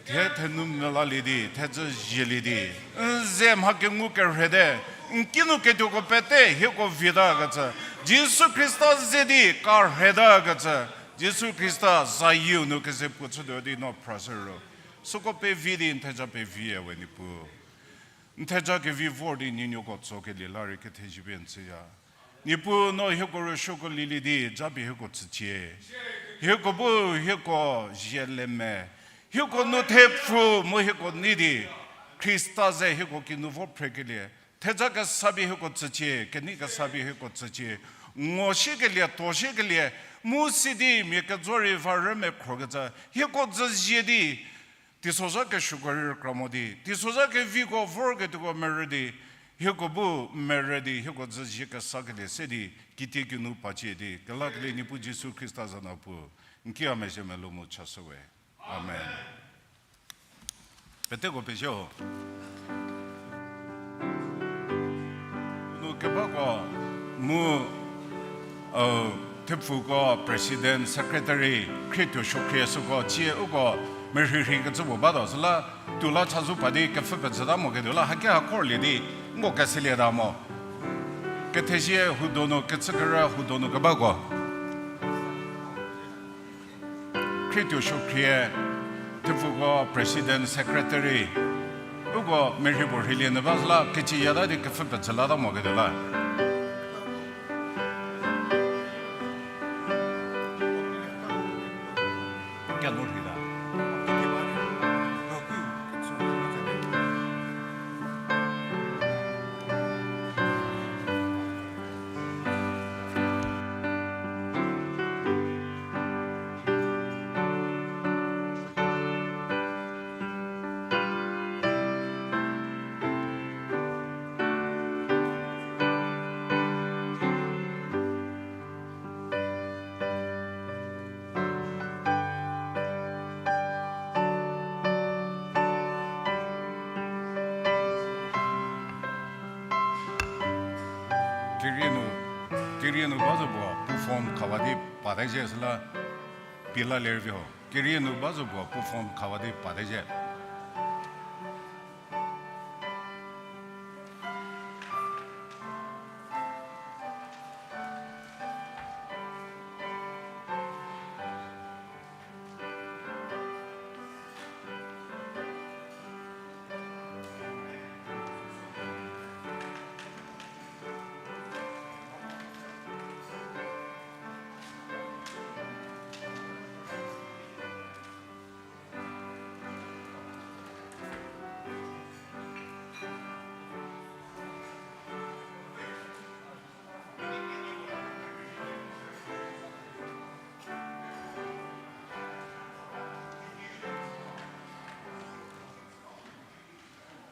Thie thenou melalie di, thedzü zielie di, n ze mha kengu kerhete, n kinu ketuoko pete hieko vita kecü, Jisu Khrista ze di karheta kecü, Jisu Khrista zayieu nu keze puo chütuo di no phrashü ro. Süko pevi di n theja pevi ya we Niepuu. N theja kevi vor di ninuoko tsokelie la rei kethezie pie n tsüya. Niepuu no hieko rüsuoko lielie di, japie hieko tsücie. Hieko bu hieko zie le me. Hieko nu thepfu mu hieko nei di, Khrista ze hieko kinu vo phrekelie. Theja kesa pie hieko tsücie, kenei kesa pie hieko tsücie. Ngo siekelie, tuo siekelie, mu sidi mia kejo rei va rü mekhrokecü. Hieko züzie di, teisozha kesuoko rei rükra mo di, teisozha keviko vorketuoko merü di, hieko bu merü di, hieko züzie kesakelie se di, kitiekinu pacie di, kelakelie Niepuu Jisu Khrista za nu pu, n ki a mezhie melou mu chashü we. Amen. Peteko pezie ho. Nu kebako mu, thepfuko, president, secretary, khrietuo suokhrie süko, tsie uko merhirhi kecü puo batuo, süla tuo la chazou pa di kepfhü pejüta mo ketuo la, haki ha khorlie di, nko keselieta mo. Kethezie huo donu, kechükerü huo donu kebako. Khrietuo suokhrie, thepfuko president secretary, uko merhi puo rheilie nyü ba süla kecieyata di kepfhü pejülata mo ketuo la. Kerie nu, kerie nu ba zo puo pu phone khawa di pate zhie süla pie la lervi ho. Kerie nu ba zo puo pu phone khawa di pate zhie.